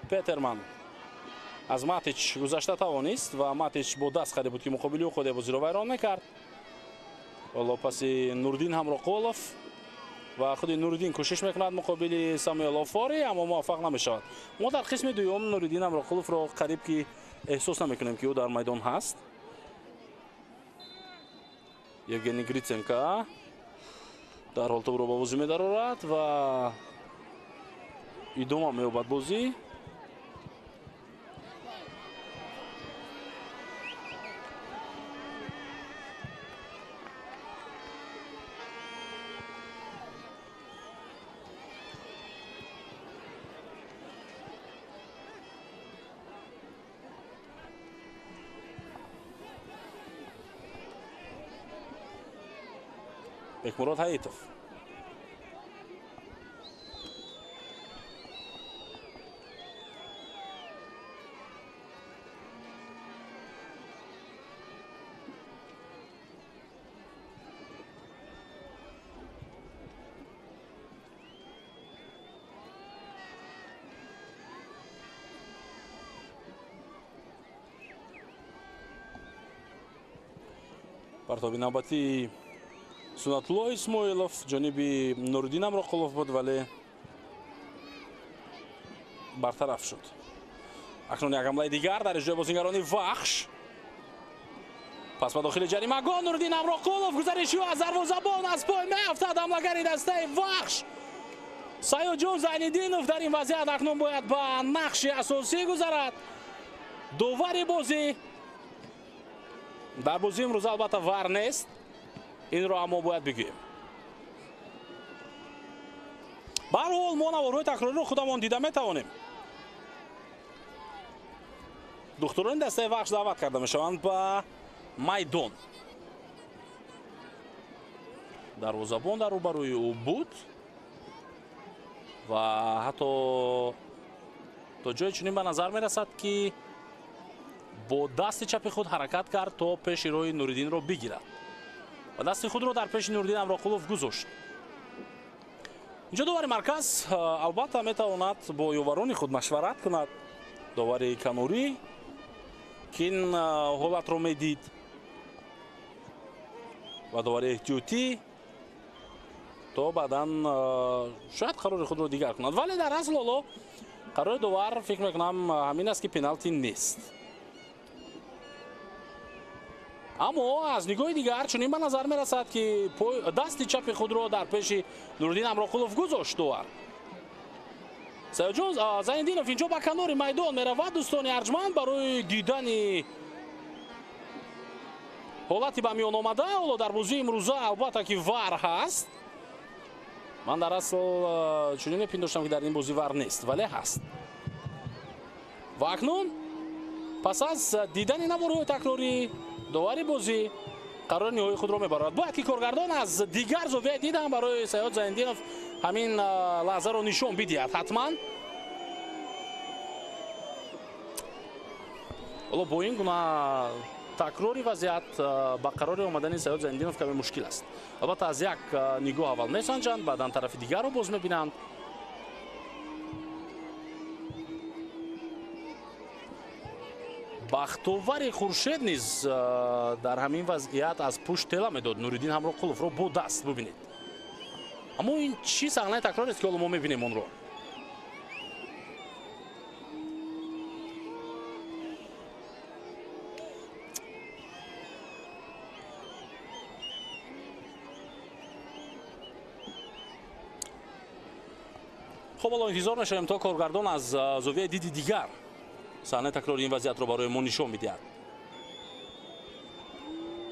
Петерман аз Матич гузашта тавонист ва Матич бо даст қариб буд, ки муқобили ӯ худ бозиро вайрон мекард. Ҳоло паси Нуриддин Ҳамроқулов ва худи Нуриддин кӯшиш мекунад муқобили Самуэл Офори, аммо муваффақ намешавад. Мо дар қисми дуюм Нуриддин Ҳамроқуловро қариб ки эҳсос намекунем, ки ӯ дар майдон ҳаст. Евгений Гриценко дар ҳол тӯбро ба бозӣ медарорад ва идома меёбад бозӣ. Бекмурод Ҳаитов. Партоби навбатии Сунатулло Исмоилов ҷониби Нуриддин Ҳамроқулов буд, вале бартараф шуд. Акнун як ҳамлаи дигар дар иҷрои бозингарони Вахш. Пас ба дохили ҷаримагоҳ Нуриддин Ҳамроқулов, гузариши ӯ аз дарвозабон аз пой меафтад. Ҳамлагари дастаи Вахш Саёдҷон Зайниддинов дар ин вазъият акнун бояд ба нақши асосӣ гузарад. Довари бозӣ дар бозии имрӯз албатта вар нест, инро аммо бояд бигӯем. Ба ҳар ҳол мо наворҳои такрориро худамон дида метавонем. Духтурони дастаи Вахш даъват карда мешаванд ба майдон. Дарвозабон дар рӯбарӯи ӯ буд ва ҳатто то ҷое чунин ба назар мерасад, ки бо дасти чапи худ ҳаракат кард то пеши роҳи Нуриддинро бигирад ва дасти худро дар пеши Нуриддин Ҳамроқулов гузошт. Инҷо довари марказ албатта метавонад бо ёварони худ машварат кунад. Довари канорӣ, ки ин ҳолатро медид, ва довари эҳтиётӣ то баъдан шояд қарори худро дигар кунад. Вале дар асл ҳоло қарори довар фикр мекунам ҳамин аст, ки пеналти нест. Аммо аз нигоҳи дигар чунин ба назар мерасад, ки дасти чапи худро дар пеши Нуриддин Ҳамроқулов гузошт довар. Саёдҷон Зайниддинов инҷо ба канори майдон меравад, дӯстони арҷманд, барои дидани ҳолати ба миён омада. Ҳоло дар бозии имрӯза албатта ки вар ҳаст. Ман дар асл чунин мепиндоштам, ки дар ин бозӣ вар нест, вале ҳаст. Ва акнун пас аз дидани наворҳои такрорӣ довари бозӣ қарори ниҳоии худро мебарад. Бояд ки коргардон аз дигар зовияи дид ҳам барои Саёд Зайниддинов ҳамин лаҳзаро нишон бидиҳад ҳатман. Ҳоло бо ин гуна такрори вазъият ба қарори омадани Саёд Зайниддинов каме мушкил аст. Албатта аз як нигоҳ аввал месанҷанд, баъдан тарафи дигарро боз мебинанд. Бахтовари Хуршед низ дар ҳамин вазъият аз пушт тела медод Нуриддин Ҳамроқуловро бо даст. Бубинед, аммо ин чӣ саҳнаи такрор аст, ки ҳоло мо мебинем онро. Хуб, ҳоло интизор мешавем, то коргардон аз зовияи диди дигар саҳнаи такрори ин вазъиятро барои мо нишон медиҳад.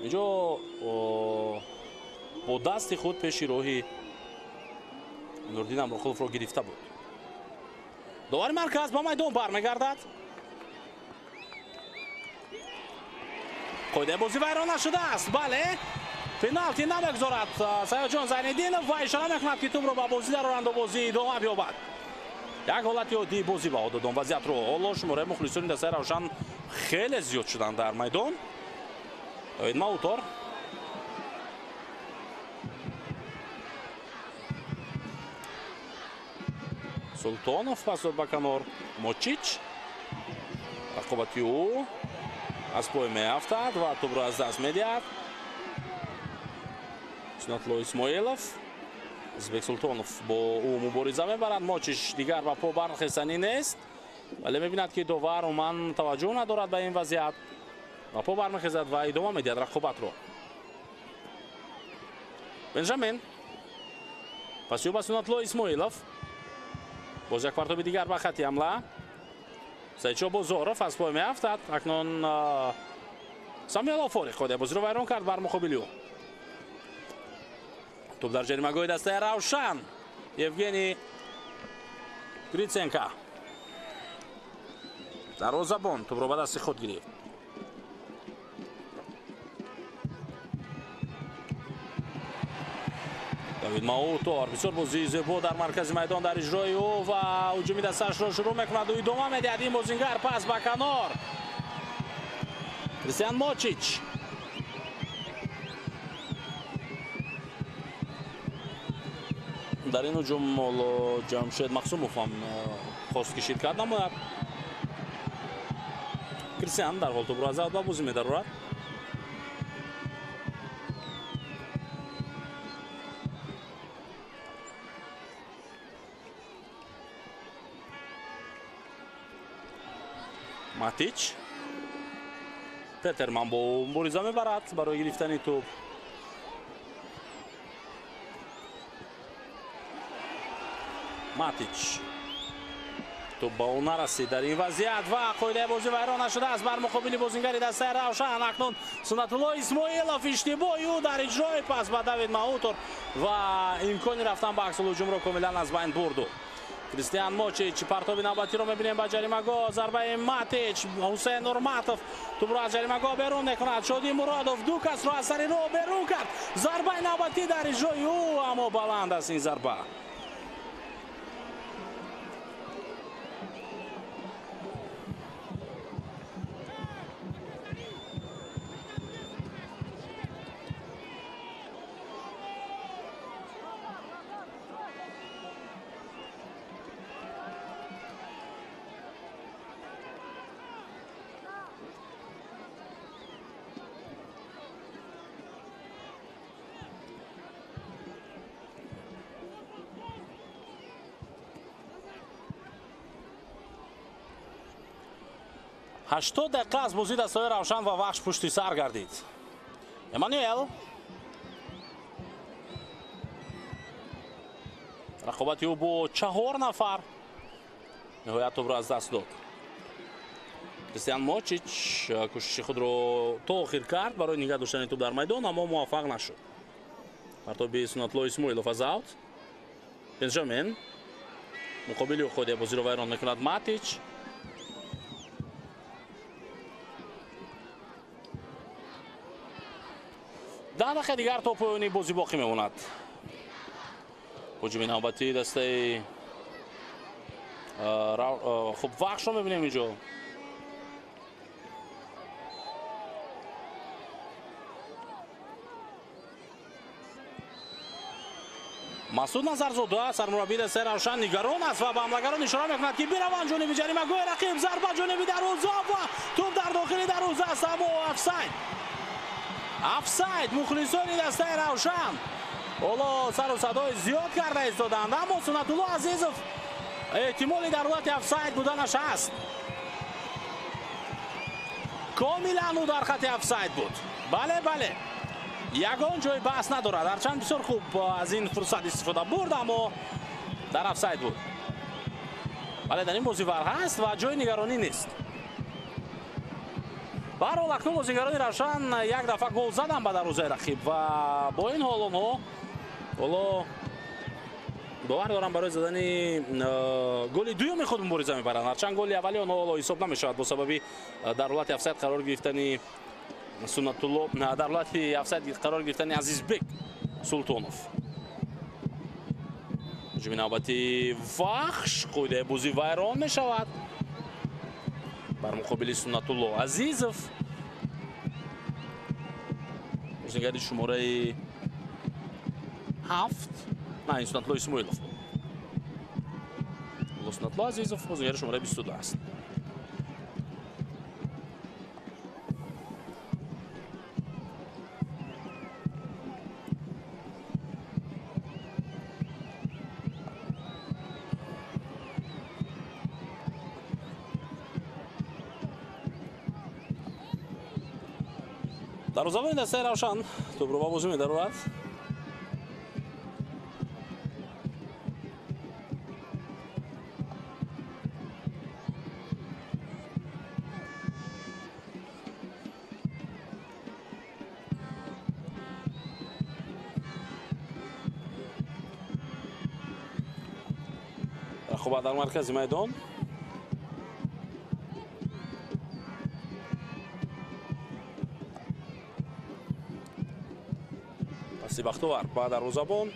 Инҷо бо дасти худ пеши роҳи Нуриддин Ҳамроқуловро гирифта буд. Довари марказ ба майдон бармегардад. Қоидаи бозӣ вайрон нашудааст. Бале, пеналти намегузорад Саёдҷон Зайниддинов ва ишора мекунад, ки тӯбро ба бозӣ дароранд, бозӣ идома биёбад. Як ҳолати оддии бозӣ баҳо додон вазъиятро. Ҳоло шумораи мухлисони дастаи Равшан хеле зиёд шуданд дар майдон. Давид Маутор Султонов пас дод ба канор. Мочич, рақобати ӯ аз пой меафтад ва тӯбро аз даст медиҳад. Сунатулло Исмоилов, Узбек Султонов бо ӯ мубориза мебарад. Мочиш дигар ба по бархестанӣ нест, вале мебинад, ки довар умуман таваҷҷӯҳ надорад ба ин вазъият. Ба по бармехезад ва идома медиҳад рақобатро. Бенҷамин паси ӯ ба Сунатулло Исмоилов. Боз як партоби дигар ба хати ҳамла. Саидшо Бозоров аз пой меафтад. Акнун Самуэл Офори қоидаи бозиро вайрон кард бар муқобили ӯ. Тӯб дар ҷаримагоҳи дастаи Равшан. Евгений Гриценко дарвозабон тӯбро ба дасти худ гирифт. Давид Маутор бисёр бозии зебо дар маркази майдон дар иҷрои ӯ ва ҳуҷуми дастаашро шурӯъ мекунад ӯ идома медиҳад. Ин бозингар пас ба канор. Кристиан Мочич. Дар ин ҳуҷум ҳоло Ҷамшед Мақсумов ҳам хост, ки ширкат намояд. Кристиан дар ҳол тӯбро аз аут ба бозӣ медарорад. Матич. Петерман бо мубориза мебарад барои гирифтани тӯб. Матич. Тӯб ба ӯ нарасид дар ин вазъият ва қоидаи бозӣ вайрон нашудааст бар муқобили бозингари дастаи Равшан. Акнун Сунатулло Исмоилов, иштибоҳи ӯ дар иҷрои пас ба Давид Маутор ва имкони рафтан ба аксулҳуҷумро комилан аз байн бурду. Кристиан Мочич партоби навбатиро мебинем ба ҷаримагоҳ. Зарбаи Матич, Ҳусейн Нурматов тӯбро аз ҷаримагоҳ берун мекунад. Шодӣ Муродов ду касро аз сари роҳ берун кард. Зарбаи навбатӣ дар иҷрои ӯ, аммо баланд аст ин зарба. 80 дақиқа аз бозии дастаҳои Равшан ва Вахш пушти сар гардид. Эммануэл рақобати ӯ бо 4 нафар ниҳоят тӯбро аз даст дод. Кристиан Мочич кӯшиши худро то охир кард барои нигаҳ доштани тӯб дар майдон, аммо муваффақ нашуд. Партоби Сунатулло Исмоилов аз аут. Бенҷамин муқобили ӯ қоидаи бозиро вайрон мекунад. Матич 10 дақиқа дигар то поёни бозӣ боқӣ мемонад. Ҳуҷуми навбатии дастаи хуб Вахшро мебинем инҷо. Масуд Назарзода сармураббии дастаи Равшан нигарон аст ва ба ҳамлагарон ишора мекунад, ки бираванд ҷониби ҷаримагоҳи рақиб. Зарба ҷониби дарвоза ва тӯб дар дохили дарвоза аст, аммо офсайд. Офсайд. Мухлисони дастаи Равшан ҳоло сару садои зиёд карда истоданд, аммо Суннатулло Азизов эҳтимоли дар ҳолати офсайд буданаш ҳаст. Комилан ӯ дар хати офсайд буд. Бале, бале, ягон ҷой баҳс надорад. Ҳарчанд бисёр хуб аз ин фурсат истифода бурд, аммо дар офсайд буд. Бале, дар ин бозӣ вар ҳаст ва ҷои нигаронӣ нест. Ба ҳар ҳол акнун бозигарони Равшан як дафъа гол задан ба дарвозаи рақиб ва бо ин ҳол онҳо ҳоло бовар дорам барои задани голи дуюми худ мубориза мебаранд. Ҳарчанд голи аввали онҳо ҳоло ҳисоб намешавад бо сабаби дар ҳолати офсайд қарор гирифтани Суннатулло, дар ҳолати офсайд қарор гирифтани Азизбек Султонов. Ҳуҷуми навбати Вахш, қоидаи бозӣ вайрон мешавад бар муқобили Суннатулло Азизов. Бозигари шумораи 7, на, ин Суннатулло Исмоилов. Суннатулло Азизов бозигари шумораи 22 аст. Дарвозабони дастаи Равшан тӯбро ба бозӣ медарорад. Рақобат дар маркази майдон. Паси бахтовар ба дарвозабон.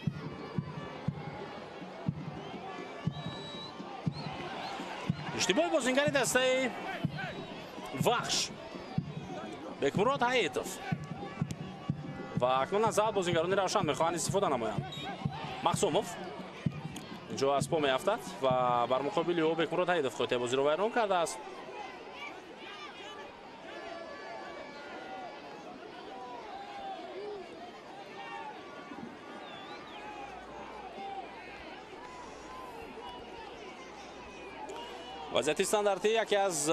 Иштибоҳи бозингари дастаи Вахш Бекмурод Ҳаитов. Ва акнун аз аввал бозингарони Равшан мехоҳанд истифода намоянд. Махсумов инҷо аз по меафтад ва бар муқобили ӯ Бекмурод Ҳаитов қоидаи бозиро вайрон кардааст. Вазъияти стандартӣ яке аз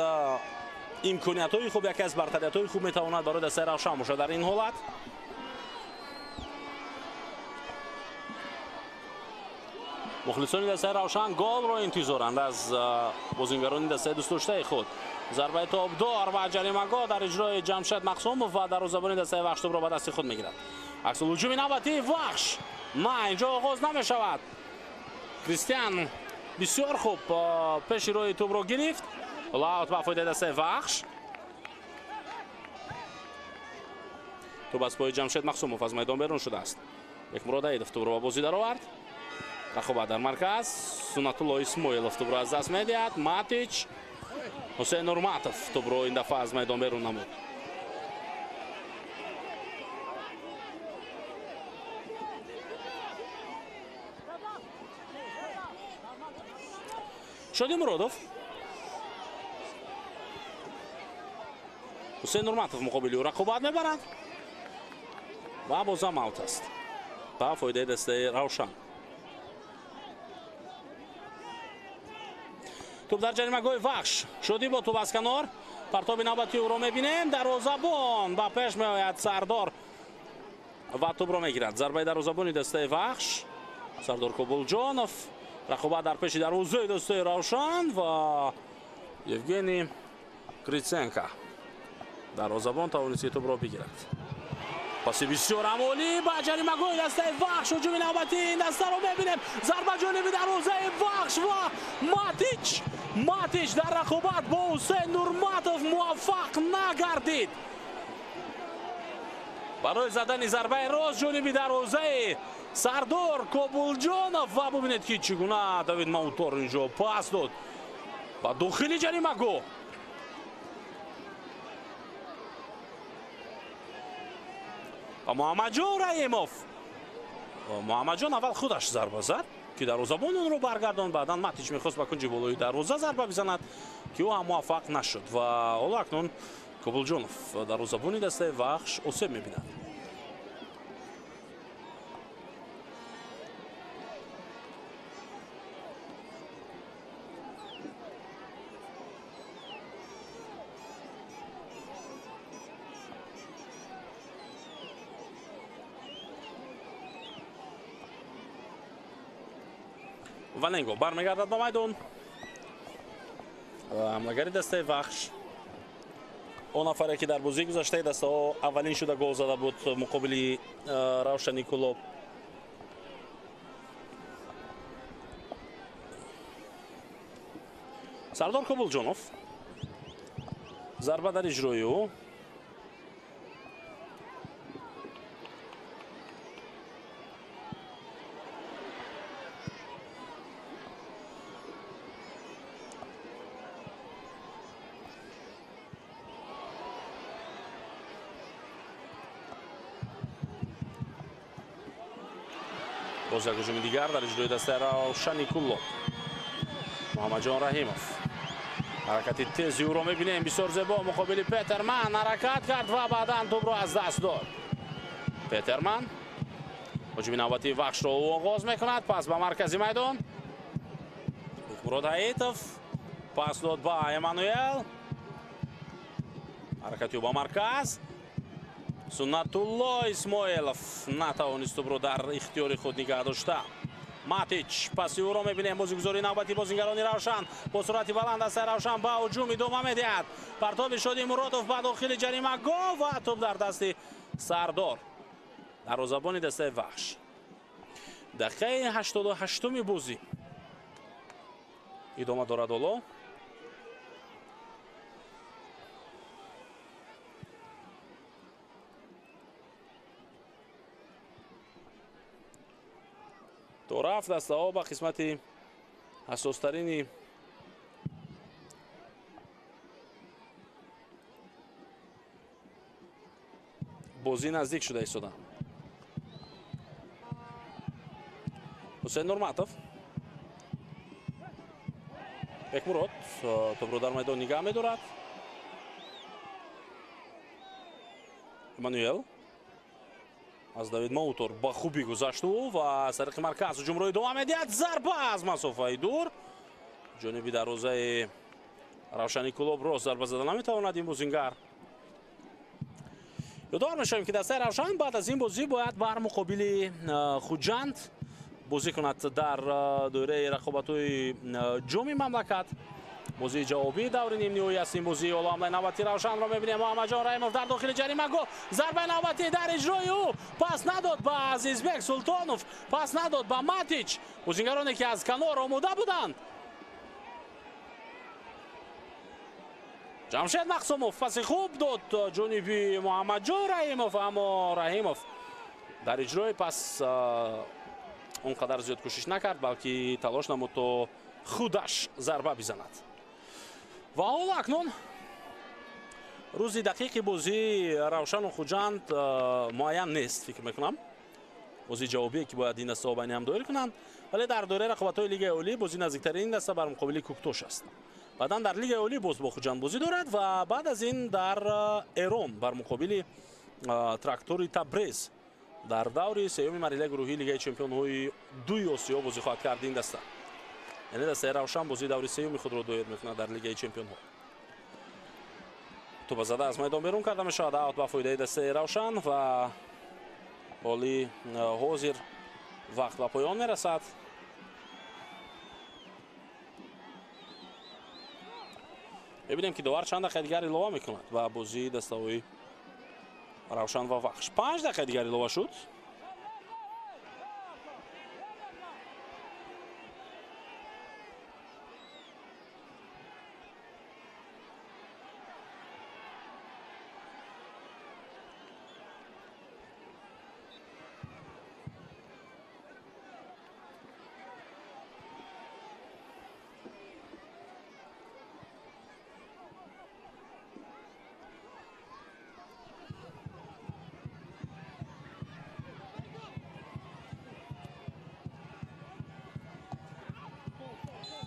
имкониятҳои хуб, яке аз бартариятҳои хуб метавонад барои дастаи Равшан бошад дар ин ҳолат. Мухлисони дастаи Равшан голро интизоранд аз бозингарони дастаи дӯстдоштаи худ. Зарбаи тобдор ва ҷаримагоҳ дар иҷрои Ҷамшед Мақсумов ва дарвозабони дастаи Вахш тӯбро ба дасти худ мегирад. Аксул ҳуҷуми навбатии Вахш на, инҷо оғоз намешавад. Кристиан бисёр хуб пеши роҳи тӯбро гирифт. Аут ба фоидаи дастаи Вахш. Тӯб аз пои Ҷамшед Мақсумов аз майдон берун шудааст. Бекмурод Аидов тӯбро ба бозӣ даровард. Рақобат дар марказ. Суннатулло Исмоилов тӯбро аз даст медиҳад. Матич, Ҳусейн Нурматов тӯбро ин дафъа аз майдон берун намуд. Шоди Муродов. Ҳусейн Нурматов муқобили ӯ рақобат мебарад ва бозам аут аст ба фоидаи дастаи Равшан. Тӯб дар ҷаримагоҳи Вахш. Шодӣ бо тӯб аз канор. Партоби навбати ӯро мебинем. Дарвозабон ба пеш меояд Сардор ва тӯбро мегирад. Зарбаи дарвозабони дастаи Вахш Сардор Кобулҷонов. Рақобат дар пеши дарвозаи дастаи Равшан ва Евгений Криценко дарвозабон тавонист ки тӯбро бигирад. Паси бисёр амолӣ ба ҷаримагоҳи дастаи Вахш. Ҳуҷуми навбатии ин дастаро мебинем. Зарба ҷониби дарвозаи Вахш ва Матич. Матич дар рақобат бо Ҳусейн Нурматов муваффақ нагардид. Барои задани зарбаи рост ҷониби дарвозаи Сардор Кобулҷонов ва бубинед ки чӣ гуна Давид Маутор инҷо пас дод ба дохили ҷаримагоҳ. Ва Муҳаммадҷон Раҳимов. Муҳаммадҷон аввал худаш зарба зад ки дарвозабон онро баргардонд. Баъдан Матич мехост ба кунҷи болои дарвоза зарба бизанад ки ӯ ҳам муваффақ нашуд ва ҳоло акнун Кобулҷонов дарвозабони дастаи Вахш осеб мебинад. Валенго бармегардад ба майдон. Ҳамлагари дастаи Вахш, он нафаре ки дар бозии гузаштаи дастаҳо аввалин шуда гол зада буд муқобили Равшани Кӯлоб. Сардор Кобулҷонов, зарба дар иҷрои ӯ. Боз як ҳуҷуми дигар дар иҷрои дастаи Равшани Кӯлоб. Муҳаммадҷон Раҳимов, ҳаракати тези ӯро мебинем, бисёр зебо муқобили Петерман ҳаракат кард ва баъдан тӯбро аз даст дод. Петерман ҳуҷуми навбатии Вахшро ӯ оғоз мекунад, пас ба маркази майдон. Бекмурод Ҳаитов пас дод ба Эммануэл, ҳаракати ӯ ба марказ. Суннатулло Исмоилов натавонист тӯбро дар ихтиёри худ нигаҳ дошта. Матич паси ӯро мебинем. Бозигузори навбати бозингарони Равшан бо суръати баланд дастаи Равшан ба ҳуҷум идома медиҳад. Партоби Шоди Муродов ба дохили ҷаримагоҳ ва тӯб дар дасти Сардор, дарвозабони дастаи Вахш. Дақиқаи 88-уми бозӣ идома дорад ҳоло. То рафт дастаҳо ба қисмати ҳассостарини бозӣ наздик шуда истоданд. Ҳусейн Нурматов, Бекмурод тӯбро дар майдон нигаҳ медорад. Эммануэл аз Давид Маутор ба хубӣ гузашт ӯ ва аз тариқи марказ ҳуҷумро идома медиҳад. Зарба аз масофаи дур ҷониби дарвозаи Равшани Кӯлоб рост зарба зада наметавонад ин бозингар. Ёдовар мешавем, ки дастаи Равшан баъд аз ин бозӣ бояд бар муқобили Хуҷанд бозӣ кунад дар доираи рақобатҳои ҷоми мамлакат. Бозии ҷавобии даври нимниҳоӣ аст ин бозӣ. Ҳоло ҳамлаи навбатии Равшанро мебинем. Муҳаммадҷон Раҳимов дар дохили ҷаримагоҳ, зарбаи навбатӣ дар иҷрои ӯ, пас надод ба Азизбек Султонов, пас надод ба Матич. Бозингароне ки аз канор омода буданд. Ҷамшед Мақсумов паси хуб дод ҷониби Муҳаммадҷон Раҳимов, аммо Раҳимов дар иҷрои пас он қадар зиёд кӯшиш накард, балки талош намуд то худаш зарба бизанад. Ва ҳоло акнун рӯзи дақиқи бозии Равшану Хуҷанд муайян нест, фикр мекунам. Бозии ҷавобие ки бояд ин дастаҳо байни ҳам доир кунанд, вале дар доираи рақобатҳои Лигаи Олӣ бозии наздиктарин даста бар муқобили Кӯктош аст. Баъдан дар Лигаи Олӣ боз бо Хуҷанд бозӣ дорад ва баъд аз ин дар Эрон бар муқобили Трактори Табрез дар даври сеюми марҳилаи гурӯҳии Лигаи чемпионҳои дуи Осиё бозӣ хоҳад кард ин даста. Яъне дастаи Равшан бозии даври сеюми худро доир мекунад дар Лигаи чемпионҳо. Тӯба зада аз майдон берун карда мешавад, аут ба фоидаи дастаи Равшан ва ҳоли ҳозир вақт ба поён мерасад. Мебинем, ки довар чанд дақиқаи дигар илова мекунад ба бозии дастаҳои Равшан ва Вахш. 5 дақиқаи дигар илова шуд.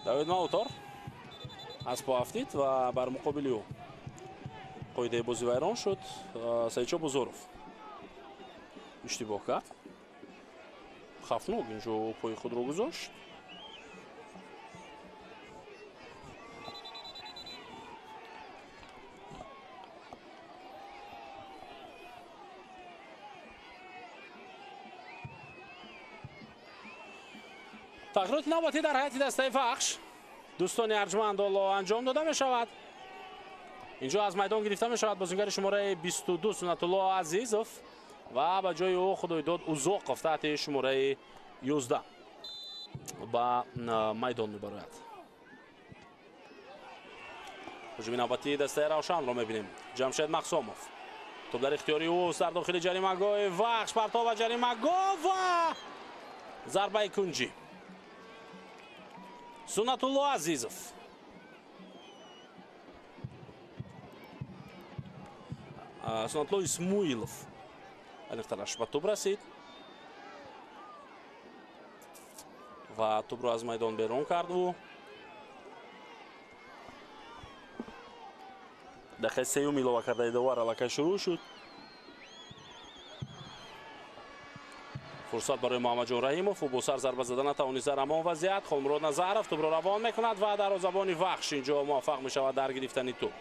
Давид Маутор аз по афтид ва бар муқобили ӯ Қоидаи бозӣ вайрон шуд. Саидшо Бозоров иштибоҳ кард. Хафнок инҷо пои худро гузошт. Тағйироти навбатӣ дар ҳайати дастаи Вахш дӯстони арҷманд ҳоло анҷом дода мешавад. Инҷо аз майдон гирифта мешавад бозингари шумораи 22 Сунатулло Азизов ва ба ҷои ӯ Худойдод Узоқов таҳти шумораи 11 ба майдон мебарояд. Ҳуҷуми навбатии дастаи Равшанро мебинем. Ҷамшед Мақсомов. Тӯб дар ихтиёри ӯ дар дохили ҷаримагоҳи Вахш, партова ҷаримагоҳ ва зарбаи кунҷӣ. Сунатулло Азизов. Сунатулло Исмуилов. Аниқтараш ба тӯб расид ва тӯбро аз майдон берун кард ӯ. Дақиқаи сеюм илова кардаи довар аллакай шурӯъ шуд. Фурсат барои Муҳаммадҷон Раҳимов. Ӯ бо сар зарба зада натавонист дар ҳамон вазъият. Холмурод Назаров тӯбро равон мекунад ва дарвозабони Вахш инҷо муваффақ мешавад дар гирифтани тӯб.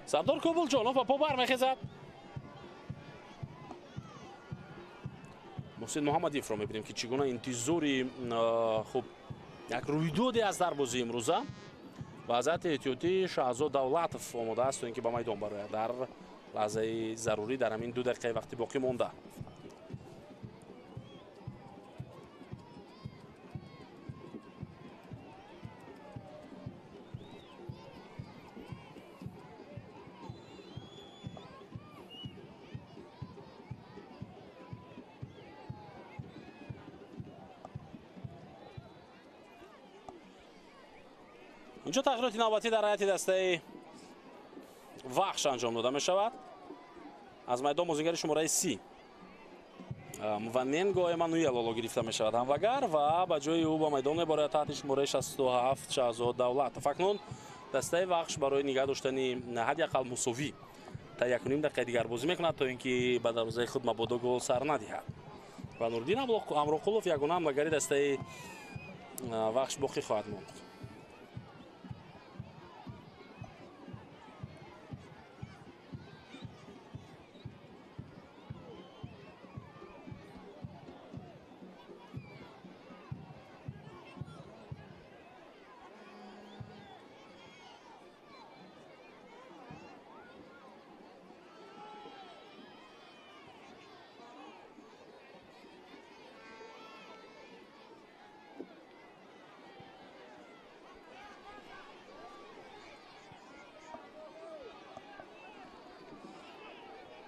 Сардор Кобулҷонов ба по бармехезад. Муҳсин Муҳаммадиевро мебинем, ки чӣ гуна интизори хуб як рӯйдоде аст дар бозии имрӯза. Вазъияти эҳтиётӣ Шаҳзод Давлатов омода аст то ин ки ба майдон барояд дар лаҳзаи зарурӣ дар ҳамин 2 дақиқаи вақти боқӣ монда. Инҷо тағйироти навбатӣ дар ҳайати дастаи Вахш анҷом дода мешавад. Аз майдон бозингари шумораи 30 Мваненго Эммануэл ҳоло гирифта мешавад ҳамвагар ва ба ҷои ӯ ба майдон мебарояд таҳти шумораи 67 Шаҳзод Давлатов. Акнун дастаи Вахш барои нигаҳ доштани ҳадди ақал мусовӣ та 1.5 дақиқаи дигар бозӣ мекунад, то ин ки ба дарвозаи худ мабодо гол сар надиҳад. Ва Нуриддин Амроқулов ягона ҳамлагари дастаи Вахш боқӣ хоҳад монд.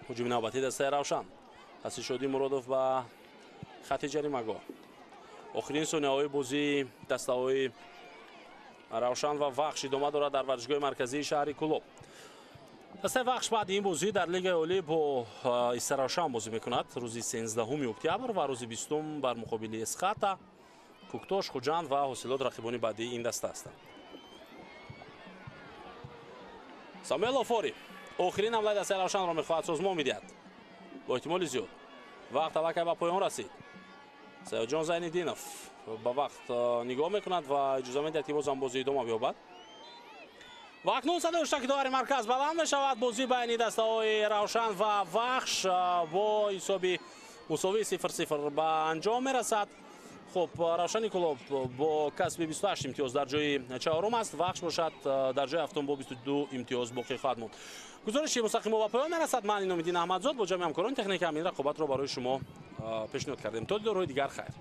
Ҳуҷуми навбатии дастаи Равшан. Паси Шодӣ Муродов ба хати ҷаримагоҳ. Охирин сонияҳои бозии дастаҳои Равшан ва Вахш идома дорад дар варзишгоҳи марказии шаҳри Кӯлоб. Дастаи Вахш баъди ин бозӣ дар Лигаи Олӣ бо Истаравшан бозӣ мекунад рӯзи 13 октябр ва рӯзи 20 бар муқобили Эсхата, Кӯктош, Хуҷанд ва Ҳосилот рақибони баъдии ин даста ҳастанд. Самуэл Офори охирин ҳамлаи дастаи Равшанро мехоҳад созмон медиҳад. Бо эҳтимоли зиёд. Вақт аллакай ба поён расид. Саёдҷон Зайниддинов ба вақт нигоҳ мекунад ва иҷоза медиҳад, ки бозам бозӣ идома биёбад. Ва акнун садои ҳуштаки довари марказ баланд мешавад. Бозӣ байни дастаҳои Равшан ва Вахш бо ҳисоби мусовии 0-0 ба анҷом мерасад. Хуб, Равшани Кӯлоб бо касби 28 имтиёз дар ҷои чаҳорум аст. Вахш бошад дар ҷои ҳафтум бо 22 имтиёз боқӣ хоҳад монд. Гузориши мустақим ба поён мерасад. Ман Иномиддин Аҳмадзод бо ҷамъи ҳамкорони техника ҳамин рақобатро барои шумо пешниҳод кардем. То дидорҳои дигар хайр.